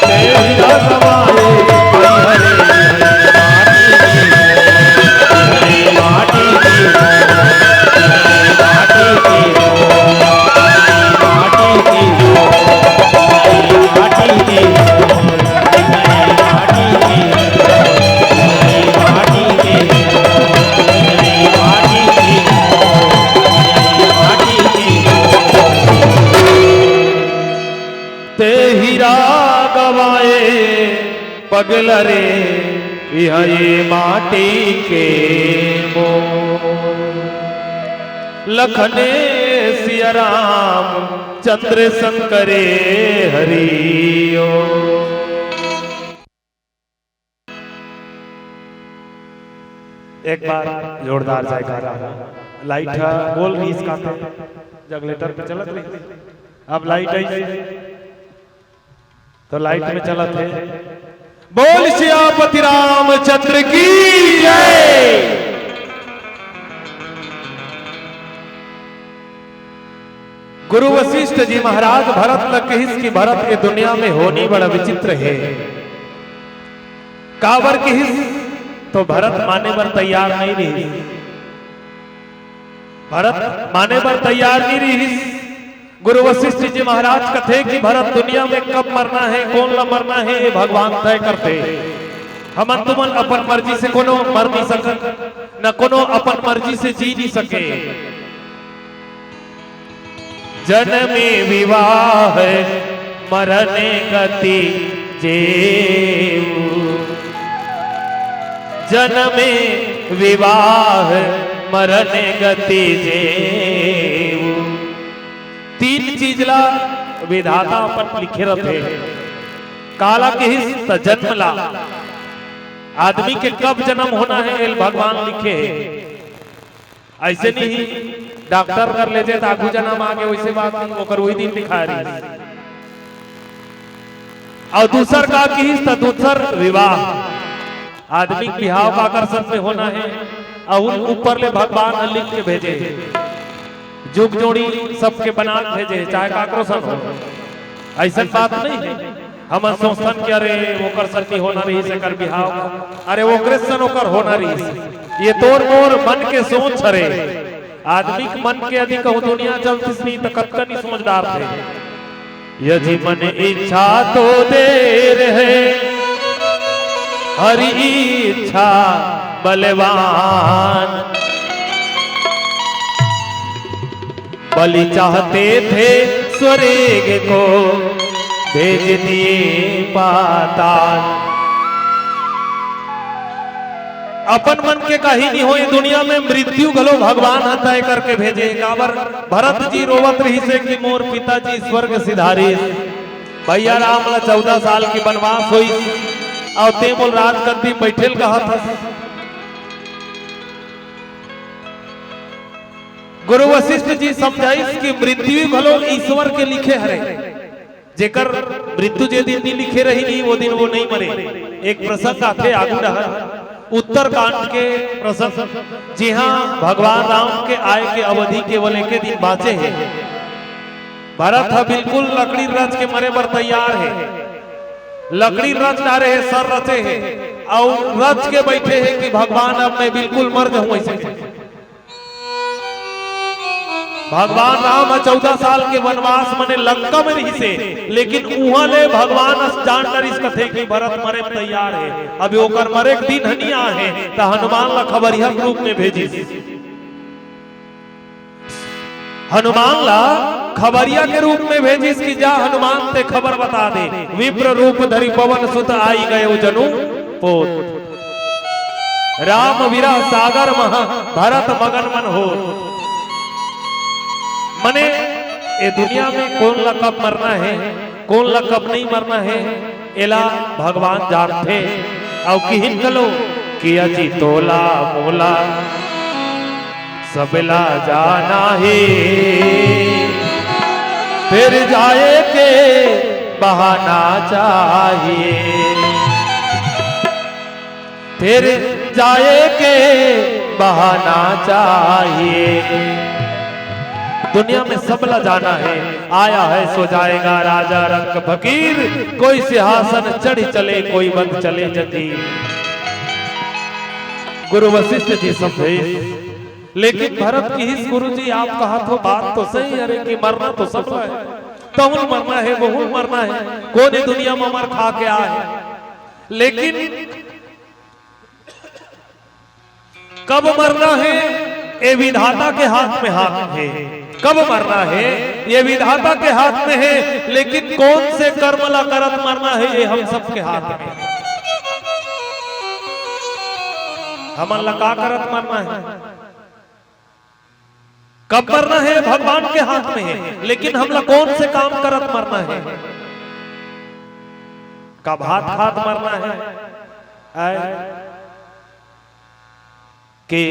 ते हीरा गवाए, पई हरे हरे माटी के मोल। हरे माटी के मोल। हरे माटी के मोल। हरे माटी के मोल। हरे माटी के मोल। ते हीरा गवाए पगला रे, इहाँ ये माटी के मोल। लखने सिया राम चंद्र शंकरे हरि ओम। एक बार जोरदार जयकारा। लाइट ह गोल रिहिस का, जनरेटर पे चलत रहिस, अब लाइट आई तो लाइट में चलत हे। बोल सियापति रामचंद्र की जय। गुरु वशिष्ठ जी महाराज भरत ल कहिस कि भरत, ये दुनिया में होनी बड़ा विचित्र हे। काबर किहिस तो भरत माने बर तैयार नहीं रिहिस। भरत माने बर तैयार नहीं रिहिस। गुरु वशिष्ठ जी महाराज कथे कि भरत, दुनिया में कब मरना हे, कोन ला मरना हे, ये भगवान तय करथे। हमन तुमन अपन मर्जी से कोनो मर नहीं सकन, न कोनो अपन मर्जी से जी नहीं सके। जनमे विवाह मरने गति जेऊ। जनमे विवाह मरन गति जेऊ। तीन चीज ला विधाता अपन लिखे रथे। काला किहिस त जन्म ला, आदमी के कब जन्म होना हे, एल भगवान लिखे हे। अइसे नहीं डॉक्टर कर ले जे त आगू जन्म आगे, वइसे बात नहीं, ओकर वही दिन लिखा रही। अउ दूसर का किहिस त दूसर विवाह, आदमी के बिहाव काकर संग में होना हे, अउ उन ऊपर ले भगवान ह लिख के भेजे हे। जुग जोड़ी सबके बना के भेजे हे, चाहे काकरो संग हो। अइसन बात नहीं हे। हमन सोचथन कि अरे ओकर संग नहीं होना रहिस एकर बिहाव, अरे ओकरे सन ओकर होना रहिस। ये तोर मोर मन के सोच हरे। आदमी के मन के यदि कहूँ दुनिया चलतिस नहीं त कतका नहीं समझदार थे। यदि मन इच्छा तो देर हे, हरि इच्छा बलवान। बलि चाहते थे स्वर्ग को, भेज दिए पाताल। अपन मन के कहीं नहीं होय, दुनिया में मृत्यु घलो भगवान ह तय करके भेजे। काबर भरत जी रोवत रहिसे कि मोर पिताजी स्वर्ग सिधारिस, भैया राम ला चौदह साल के बनवास होइस, अउ तें मोला राजगद्दी में बइठे ल कहत हस। गुरु वशिष्ठ जी समझाइस कि मृत्यु घलो ईश्वर के लिखे हरे। जेकर मृत्यु जे दिन नहीं लिखे रही नहीं, वो दिन वो नहीं मरे। एक प्रसंग आथे आगू डहर, उत्तरकांड के प्रसंग, जिहां भगवान राम के आय के अवधि केवल एके दिन बाँचे हे। भरत ह बिल्कुल लकड़ी रच के मरे बर तैयार हे, लकड़ी रच डारे हे, सर रचे हे, अउ रच के बइठे हे कि भगवान अब मैं बिल्कुल मर जाहूं। अइसे भगवान राम ह चौदह साल के वनवास मने लंका में रहिसे, लेकिन उहां ले भगवान अस जान डरिस कथे कि भरत मरे में तैयार हे। अभी ओकर मरे के दिन ह नी आहे, त हनुमान ला खबरिया के रूप में भेजिस। हनुमान ला खबरिया के रूप में भेजिस कि जा हनुमान ते खबर बता दे, विप्र रूप धरि पवन सुत आई गए जनु पोत। राम विरह सागर मह भरत मगन मन होत। मने ए दुनिया में कोन ला कब मरना हे, कोन ला कब नहीं मरना हे, एला भगवान जानथे। अउ किहिन घलो कि अजी तोला मोला सबला जाना हे, फिर जाए के बहाना चाहिए। फिर जाए के बहाना चाहिए। दुनिया में सबला जाना हे, आया है सो जाएगा राजा रंक फकीर, कोई सिंहासन चढ़ चले, कोई बंध चले जंजीर। गुरु वशिष्ठ जी समझे, लेकिन भरत किहिस, गुरु जी आप कहत हो बात तो सही हरे कि मरना तो सबला हे, तहूं मरना हे, वहूं मरना हे, कोन ए दुनिया में मर खा के आए हे, लेकिन कब मरना हे, ए विधाता के हाथ में हाथ हे। कब मरना हे, ये विधाता के हाथ में हे, लेकिन कोन से कर्म ला करत मरना हे, ये हम सबके हाथ में। हमन ला का करत मरना हे? कब मरना हे, भगवान के हाथ में हे, लेकिन हमला कोन से काम करत मरना हे? का भात खात मरना हे? आय? के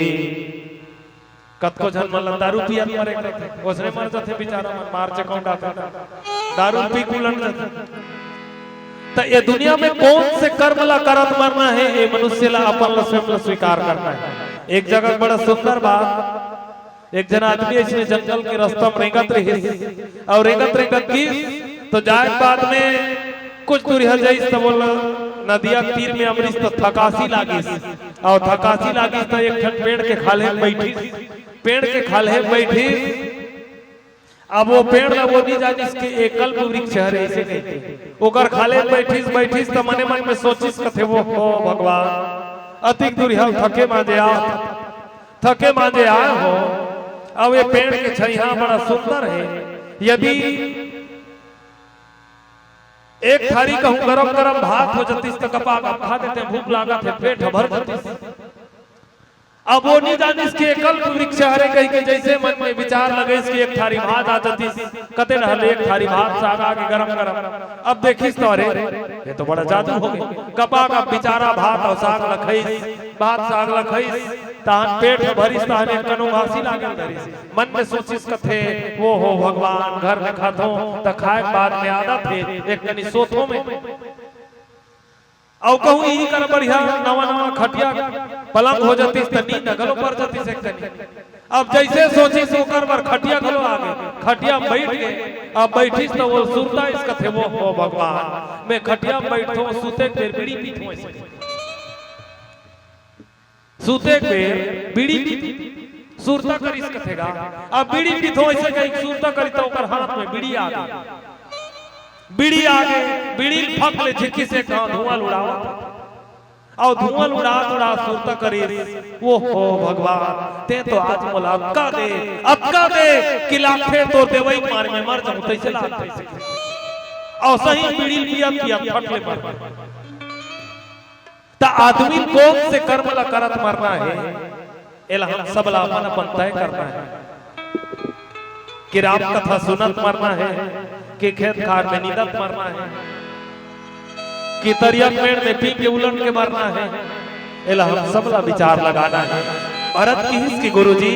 कतको झन मन ला दारू पियत मरे कथे, ओसने मर जथे बेचारा मन, मार चकौंडाथे, दारू पी कुलट जथे। त ए दुनिया में कोन से कर्म ला करत मरना हे, ए मनुष्य ला अपन ला स्वयं ला स्वीकार करना हे। एक जगह बड़ा सुंदर बात, एक झन आदमी अइसने जंगल के रस्ता में रेंगत रहिस, अउ रेंगत रेंगत गिस, तो जाए के बाद में कुछ दूरिहा जाइस, त बोला नदिया के तीर में अमरिस, त थकासी लागिस, अउ थकासी लागिस, त एक ठन पेड़ के खाल्हे में बइठिस, पेड़ के खाल्हे में बइठिस। अब वो पेड़ ला वो नहीं जानिस कि ए कल्प वृक्ष हरे, अइसे कहिके ओकर खाल्हे में बइठिस, बइठिस, त मने मन में सोचिस कथे, वो हो भगवान, अतिक दूरिहा थके मांजे आ थके मांजे आए हो, अब ए पेड़ के छइहां बड़ा सुंदर हे। यदि एक थारी कहूं गरम गरम भात हो जतिस त कपा कप खा देते, भूख लागत हे, पेट ह भर जतिस। अब वो नी जानिस कि ये कल्प वृक्ष हरे कहिके, जइसे मन में विचार लगइस कि एक थारी भात आ जातिस, कते न हले एक थारी भात साग आगे गरम गरम। अब देखिस तो, अरे, ये तो बड़ा जादू होगे। कपाक अब बिचारा भात अउ साग ल खइस, भात साग ल खइस, तहन पेट ह भरिस, तहन एक कनो घासी लागे धरिस। मन में सोचिस कथे, वो हो भगवान, घर में खाथों त खाए के बाद में आदत हे, एक कनी सोथों में। अउ कहूं इही कर बढ़िया नवा नवा खटिया पलंग हो जातिस त नींद घलो पर जातिस एक कनी। अब जइसे सोचिस ओकर बर खटिया घलो आगे, खटिया में बइठ गे। अब बइठिस त वो सुरता आइस, कथे, वो हो भगवान, मैं खटिया में बइठथों, सुते के बेर बीड़ी पीथों अइसे। सुते के बेर बीड़ी पीथों, सुरता करिस कथे गा। अब बीड़ी पीथों अइसे कहिके सुरता करिस त ओकर हाथ में बीड़ी आगे। बीड़ी आगे, बीड़ी ल फक ले झिकिस, एक घांव धुआं ल उड़ावत। अउ धुआं ल उड़ात उड़ात सुरता करिस, वो हो भगवान, तें तो आज मोला अतका दे, अतका दे कि लागथे तोर देवई के मारे में मर जाहूं, तइसे लागथे। अउ सही बीड़ी ल पियत पियत फट ले मर। त आदमी कोन से कर्म ल करत मरना हे, एला हम सब ला अपन अपन तय करना हे कि राम कथा सुनत मरना हे, कि खेत खार में नींदत मरना हे, कि तरिया मेड़ में पी के उलट के मरना हे, एला हम सब ला विचार लगाना हे। भरत किहिस कि गुरुजी,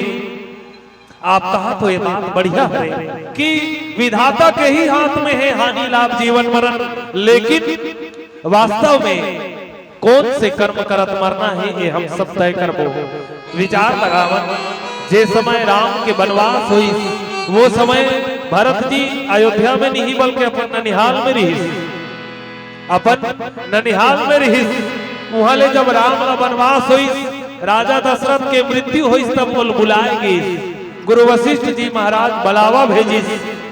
आप कहा तो ये बात बढ़िया हरे कि विधाता के ही हाथ में हे हानि लाभ जीवन मरण, लेकिन वास्तव में कोन से कर्म करत मरना हे, ये हम सब तय करबो। विचार लगावन, जे समय राम के बनवास होइस, वो समय भरत जी अयोध्या में नहीं बल्कि अपन ननिहाल में रिहिस, अपन ननिहाल में रिहिस। उहां ले जब राम ला बनवास होइस, राजा दशरथ के मृत्यु होइस, तब ओला बुलाए गिस। गुरु वशिष्ठ जी महाराज बलावा भेजिस,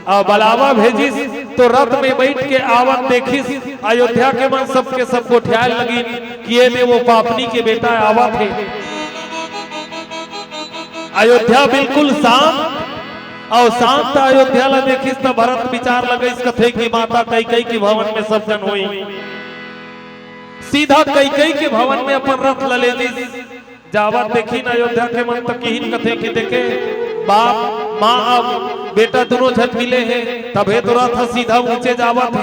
अउ बलावा भेजिस तो रथ में बइठ के आवत देखिस। अयोध्या के मन सबके सब गोठियाए लगिन कि ये दे वो पापनी के बेटा आवत हे। अयोध्या बिल्कुल शांत, अउ शांत अयोध्या ला देखिस त भरत विचार लगइस, कथे कि माता कैकई के भवन में सब जन होई। सीधा कैकई के भवन में अपन रथ ला ले दिस। जावत देखिन अयोध्या के मन त किहिन, कथे कि देखे बाप माँ, अब बेटा दुनों झन मिले हे, तभे तो रथ सीधा ऊंचे जावत हे।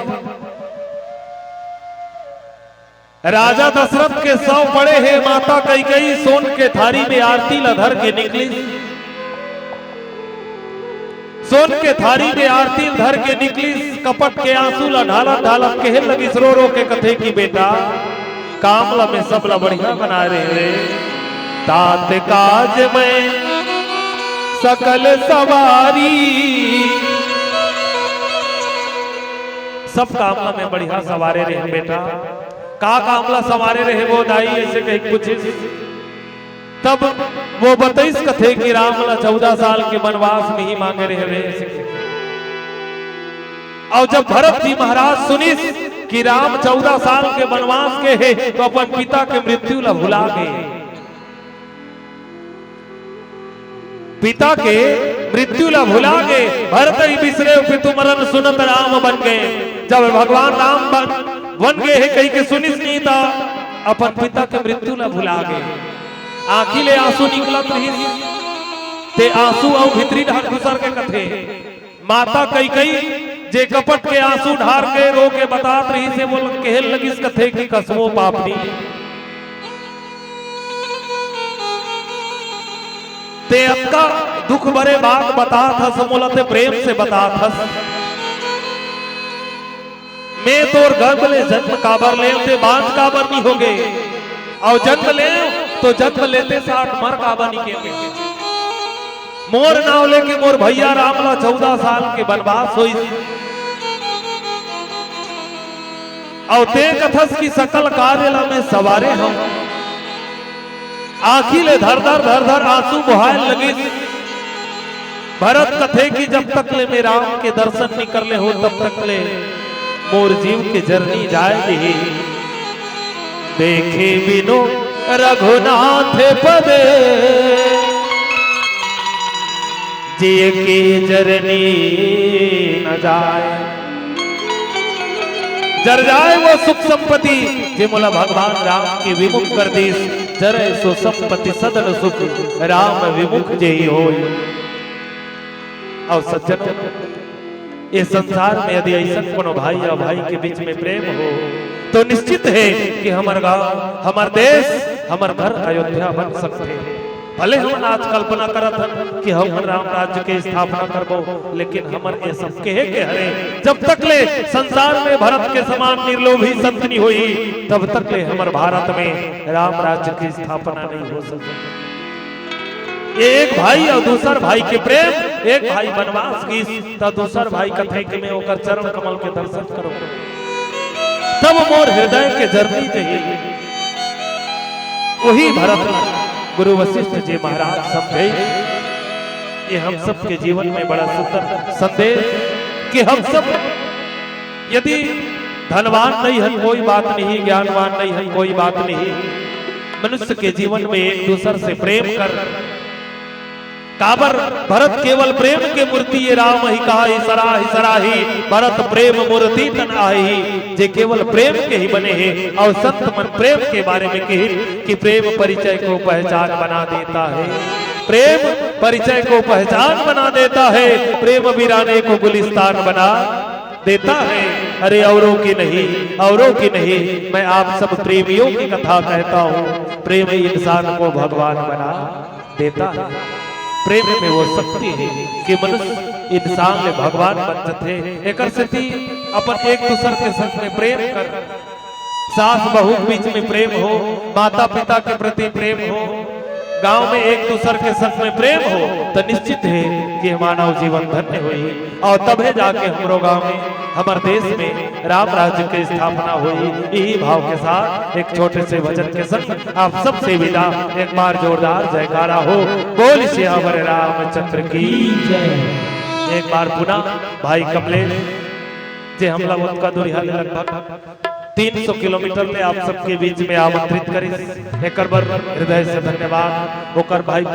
राजा दशरथ के शव पड़े हे, माता कैकई सोन के थारी में आरती ला धर के निकलिस। सोन के थारी में आरती धर के निकलिस, कपट के आंसू ला ढालत ढालत कहे लगिस रो रो के, कथे कि बेटा, काम ला में सब ला बढ़िया बनाए रहे रे। तात काज में सकल सवारी, सब काम ला में बढ़िया सवारे रहे बेटा। का काम ला सवारे रहे वो दाई, अइसे कहिके पूछिस। तब वो बतइस कथे कि राम ला चौदह साल के बनवास में ही मांगे रहे। अउ जब भरत जी महाराज सुनिस कि राम चौदह साल के बनवास के हे, तो अपन पिता के मृत्यु ला भुला गे। पिता के मृत्यु ला भुला गे। भरत ही बिसरे पितु मरण, सुनत राम बन गए। जब भगवान राम बन, बन गए हे कहिके सुनिस नहीं त अपन पिता के मृत्यु ला भुला गे। आंखी ले आंसू निकलत रहिस, ते आंसू अउ भीतरी डहर घुसर के कथे, माता कैकई जे कपट के आंसू ढार के रो के बतात रहिस हे, वो कहे लगिस कथे कि कसमो पापनी, ते अतका दुख भरे बात बतात हस, मोला ते प्रेम से बतात हस। मैं तोर गर्भ ले जन्म काबर ले, ते बांझ काबर नहीं होगे? अउ जन्म ले तो जन्म लेते साठ मर काबर नहीं के? मोर नाव लेके मोर भैया राम ला चौदह साल के बनवास होइस। अउ ते कथस कि सकल कार्य ला मैं सवारे हूं। आंखी ले धर धर धर धर आंसू बोहाय लगिस। भरत कथे कि जब तक ले मैं राम के दर्शन नहीं कर ले हो, तब तक ले मोर जीव के जरनी जाए नहीं। देखे बिनु रघुनाथ पद, जिय की जरनी न जाए। जर जाए वो सुख संपत्ति, जे मोला भगवान राम के विमुख कर दीस। जरय सो संपत्ति सदन सुख, राम विमुख जेहि होय। अउ सज्जन, ये संसार में यदि अइसन कोनो भाई या भाई के बीच में प्रेम हो, तो निश्चित हे कि हमर गांव, हमर देश, हमर घर अयोध्या बन सकथे। भले हमन आज कल्पना करत हन कि हमन राम राज्य के स्थापना करबो, लेकिन हमर ये सब कहे के हरे, जब तक ले संसार में भरत के समान निर्लोभी संत नइ होही, तब तक ले हमर भारत में राम राज्य के स्थापना नइ हो सकय। ये एक भाई अउ दूसर भाई के प्रेम, एक भाई बनवास गिस, त दूसर भाई कथे कि मैं ओकर चरण कमल के दर्शन करों, तब मोर हृदय के जरनी जही। वही भरत गुरु वशिष्ठ जी महाराज समझे, ये हम सबके जीवन में बड़ा सुंदर संदेश कि हम सब यदि धनवान नइ हन, कोई बात नहीं, ज्ञानवान नइ हन, कोई बात नहीं, मनुष्य के जीवन में एक दूसर से प्रेम कर। काबर भरत केवल प्रेम के मूर्ति, ये राम ही कहा ही सराही सराही, भरत प्रेम मूर्ति तन आही। जे केवल प्रेम के ही बने हे, अउ संत मन प्रेम के बारे में कहिन कि प्रेम परिचय को पहचान बना देता है, प्रेम परिचय को पहचान बना देता है, प्रेम वीराने को गुलिस्तान बना देता है। अरे औरों की नहीं, औरों की नहीं, मैं आप सब प्रेमियों की कथा कहता हूँ। प्रेम इंसान को भगवान बना देता है। प्रेम में वो शक्ति है कि मनुष्य इंसान ले भगवान बन जथे। एकर सेती अपन एक दूसर के संग में प्रेम कर, सास बहू के बीच में प्रेम हो, माता पिता के प्रति प्रेम हो, गांव में एक दूसर के संग में प्रेम हो, तो निश्चित है कि मानव जीवन धन्य होही। अउ तभे जाके हमरो गांव में, हमर देश में राम राज्य के स्थापना होही। यही भाव के साथ एक छोटे से भजन के संग आप सबसे विदा। एक बार जोरदार जयकारा हो, बोल सियावर रामचंद्र की जय। एक बार पुनः भाई कमलेश, जे हमला ओतका दूरिहा ले लगभग तीन सौ किलोमीटर ले आप सबके बीच में आमंत्रित करिस, एकर बर हृदय से धन्यवाद। ओकर भाई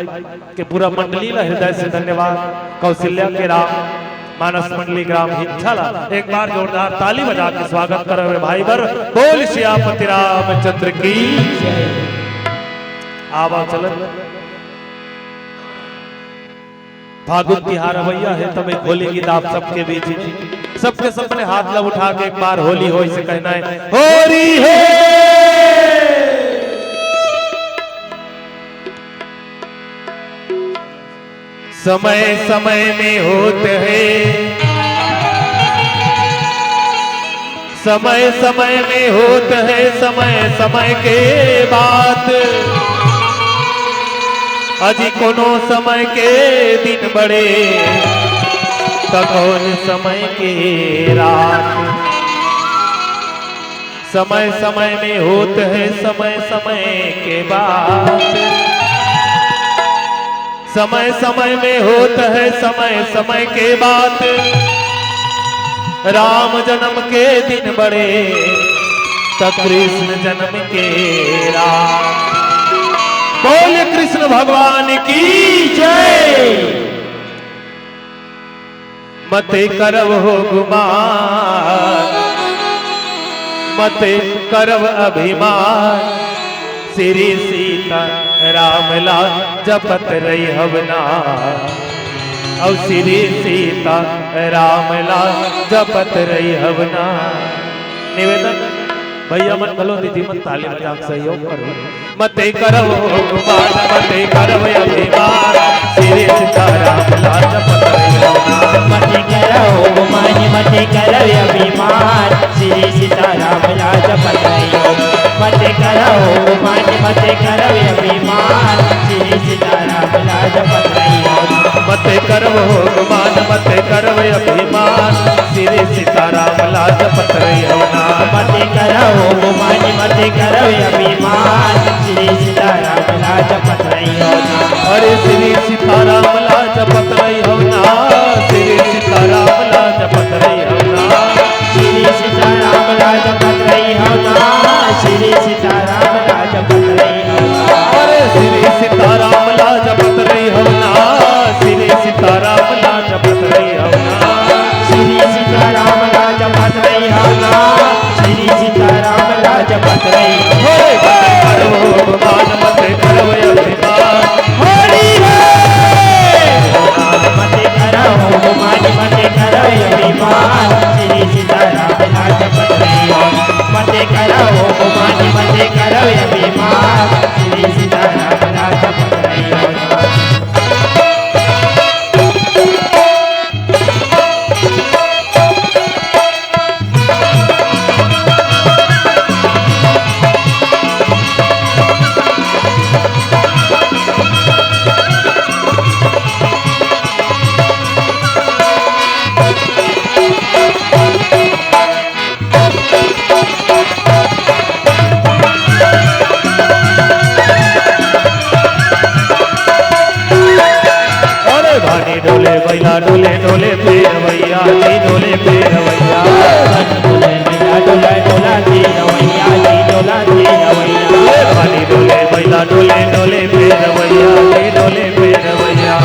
के पूरा मंडली ला हृदय से धन्यवाद। कौशल्या के राम मानस मंडली ग्राम हिच्छा ला एक बार जोरदार ताली बजा के स्वागत करव भाई बर। बोल सियापति रामचंद्र की जय। आवा चलन। फागुन तिहार अवइया हे, तब एक होली गीत आप सबके बीच में, सबके सबने हाथ ला उठा के एक बार होली होय से कहना है, होरी हे। समय समय में होत हे, समय समय में होत हे समय समय के बात। अजी कोनो समय के दिन बड़े, त कौन समय के रात। समय समय में होत हे समय समय के बात। समय समय में होत हे समय समय के बात। राम जन्म के दिन बड़े, त कृष्ण जन्म के रात। बोल कृष्ण भगवान की जय। मत करव हो गुमान, मत करव अभिमान, श्री सीता राम ला जपत रहिहव ना, अउ श्री सीता राम ला जपत रहिहव ना। निवेदन, भैया मन घलो, दीदी मन ताली बजा के सहयोग करो। मत करव गुमान, मत करव अभिमान, श्री सीताराम ला जपत रहिहव ना। मत करव गुमान, मत करव अभिमान, श्री सीताराम ला जपत रहिहव। मत करव गुमान, मत करव अभिमान, श्री सीताराम ला जपत रहिहव। मत करव गुमान, मत करव अभिमान, श्री सीताराम ला जपत रहिहव ना। मत करव गुमान, मत करव अभिमान, श्री सीताराम ला जपत रहिहव ना। अरे श्री सीताराम ला जपत रहिहव ना, श्री सीताराम ला जपत रहिहव ना। श्री सीताराम ला जपत रहिहव ना, श्री सीताराम ला जपत रहिहव ना। अरे श्री सीताराम ला जपत रहिहव ना, श्री सीताराम ला जपत रहिहव ना। श्री सीताराम ला जपत रहिहव ना, श्री सीताराम ला जपत रहिहव ना। अरे मत करव गुमान, मत डोले डोले फेरवैया जी, डोले फेरवैया। डोले मैया डोला डोला फेरवैया जी, डोला फेरवैया। ए पानी डोले मैया डोले डोले फेरवैया जी, डोले फेरवैया।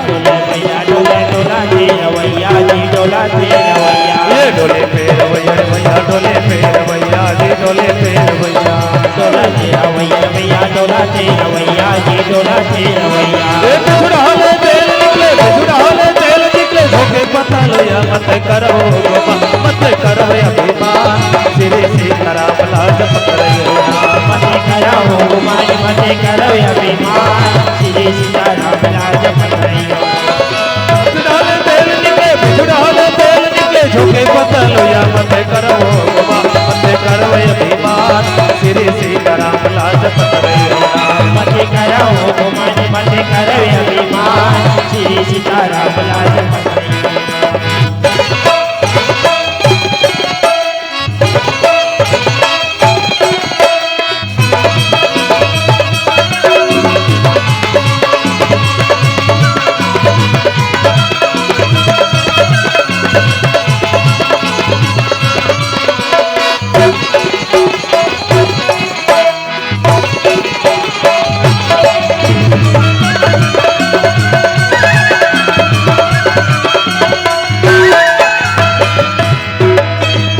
डोले मैया डोला डोला फेरवैया जी, डोला फेरवैया। ए डोले फेरवैया मैया डोले फेरवैया जी, डोले फेरवैया। डोला फेरवैया मैया डोला फेरवैया जी, डोला फेरवैया। ए बिछुड़ा ले तेल निकले, बिछुड़ा ले तेल निकले, धोखे पता लो या मत करो गुमान, मत करो अभिमान। श्री सीताराम लाज पकड़ो। मत करो गुमान, मत करो अभिमान। श्री सीताराम लाज पकड़ो। बिछुड़ा ले तेल निकले, बिछुड़ा ले तेल निकले, झोंके पता लो या मत करो गुमान, मत करो अभिमान। श्री सीताराम लाज पकड़ो। मत करो गुमान, मत करो अभिमान। श्री सीताराम लाज पकड़ो।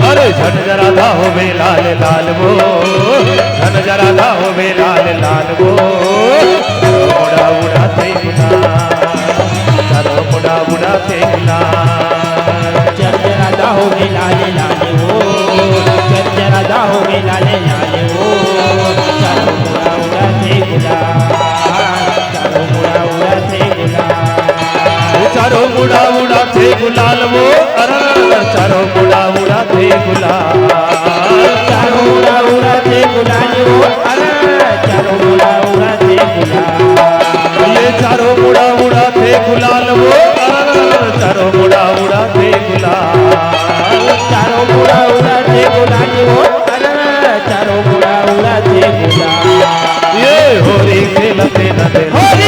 अरे झन जरा धा होवे लाल लाल वो, झन जरा धा होवे लाल लाल वो। चारो मुड़ा उड़ाथे गुलाल, चारो मुड़ा उड़ाथे गुलाल। झन जरा धा होवे लाल लाल वो, झन जरा धा होवे लाल लाल वो। चारो मुड़ा उड़ाथे गुलाल, चारो मुड़ा उड़ाथे गुलाल। चारो मुड़ा उड़ाथे गुलाल वो, अरे चारो मुड़ा उड़ाथे गुलाल। चारो मुड़ा उड़ाथे गुलाल वो, अरे चारो मुड़ा उड़ाथे गुलाल। ये चारो मुड़ा उड़ाथे गुलाल वो, अरे चारो मुड़ा उड़ाथे गुलाल। चारो मुड़ा उड़ाथे गुलाल वो, अरे चारो मुड़ा उड़ाथे गुलाल। ये होरी खेलथे नंद, होरी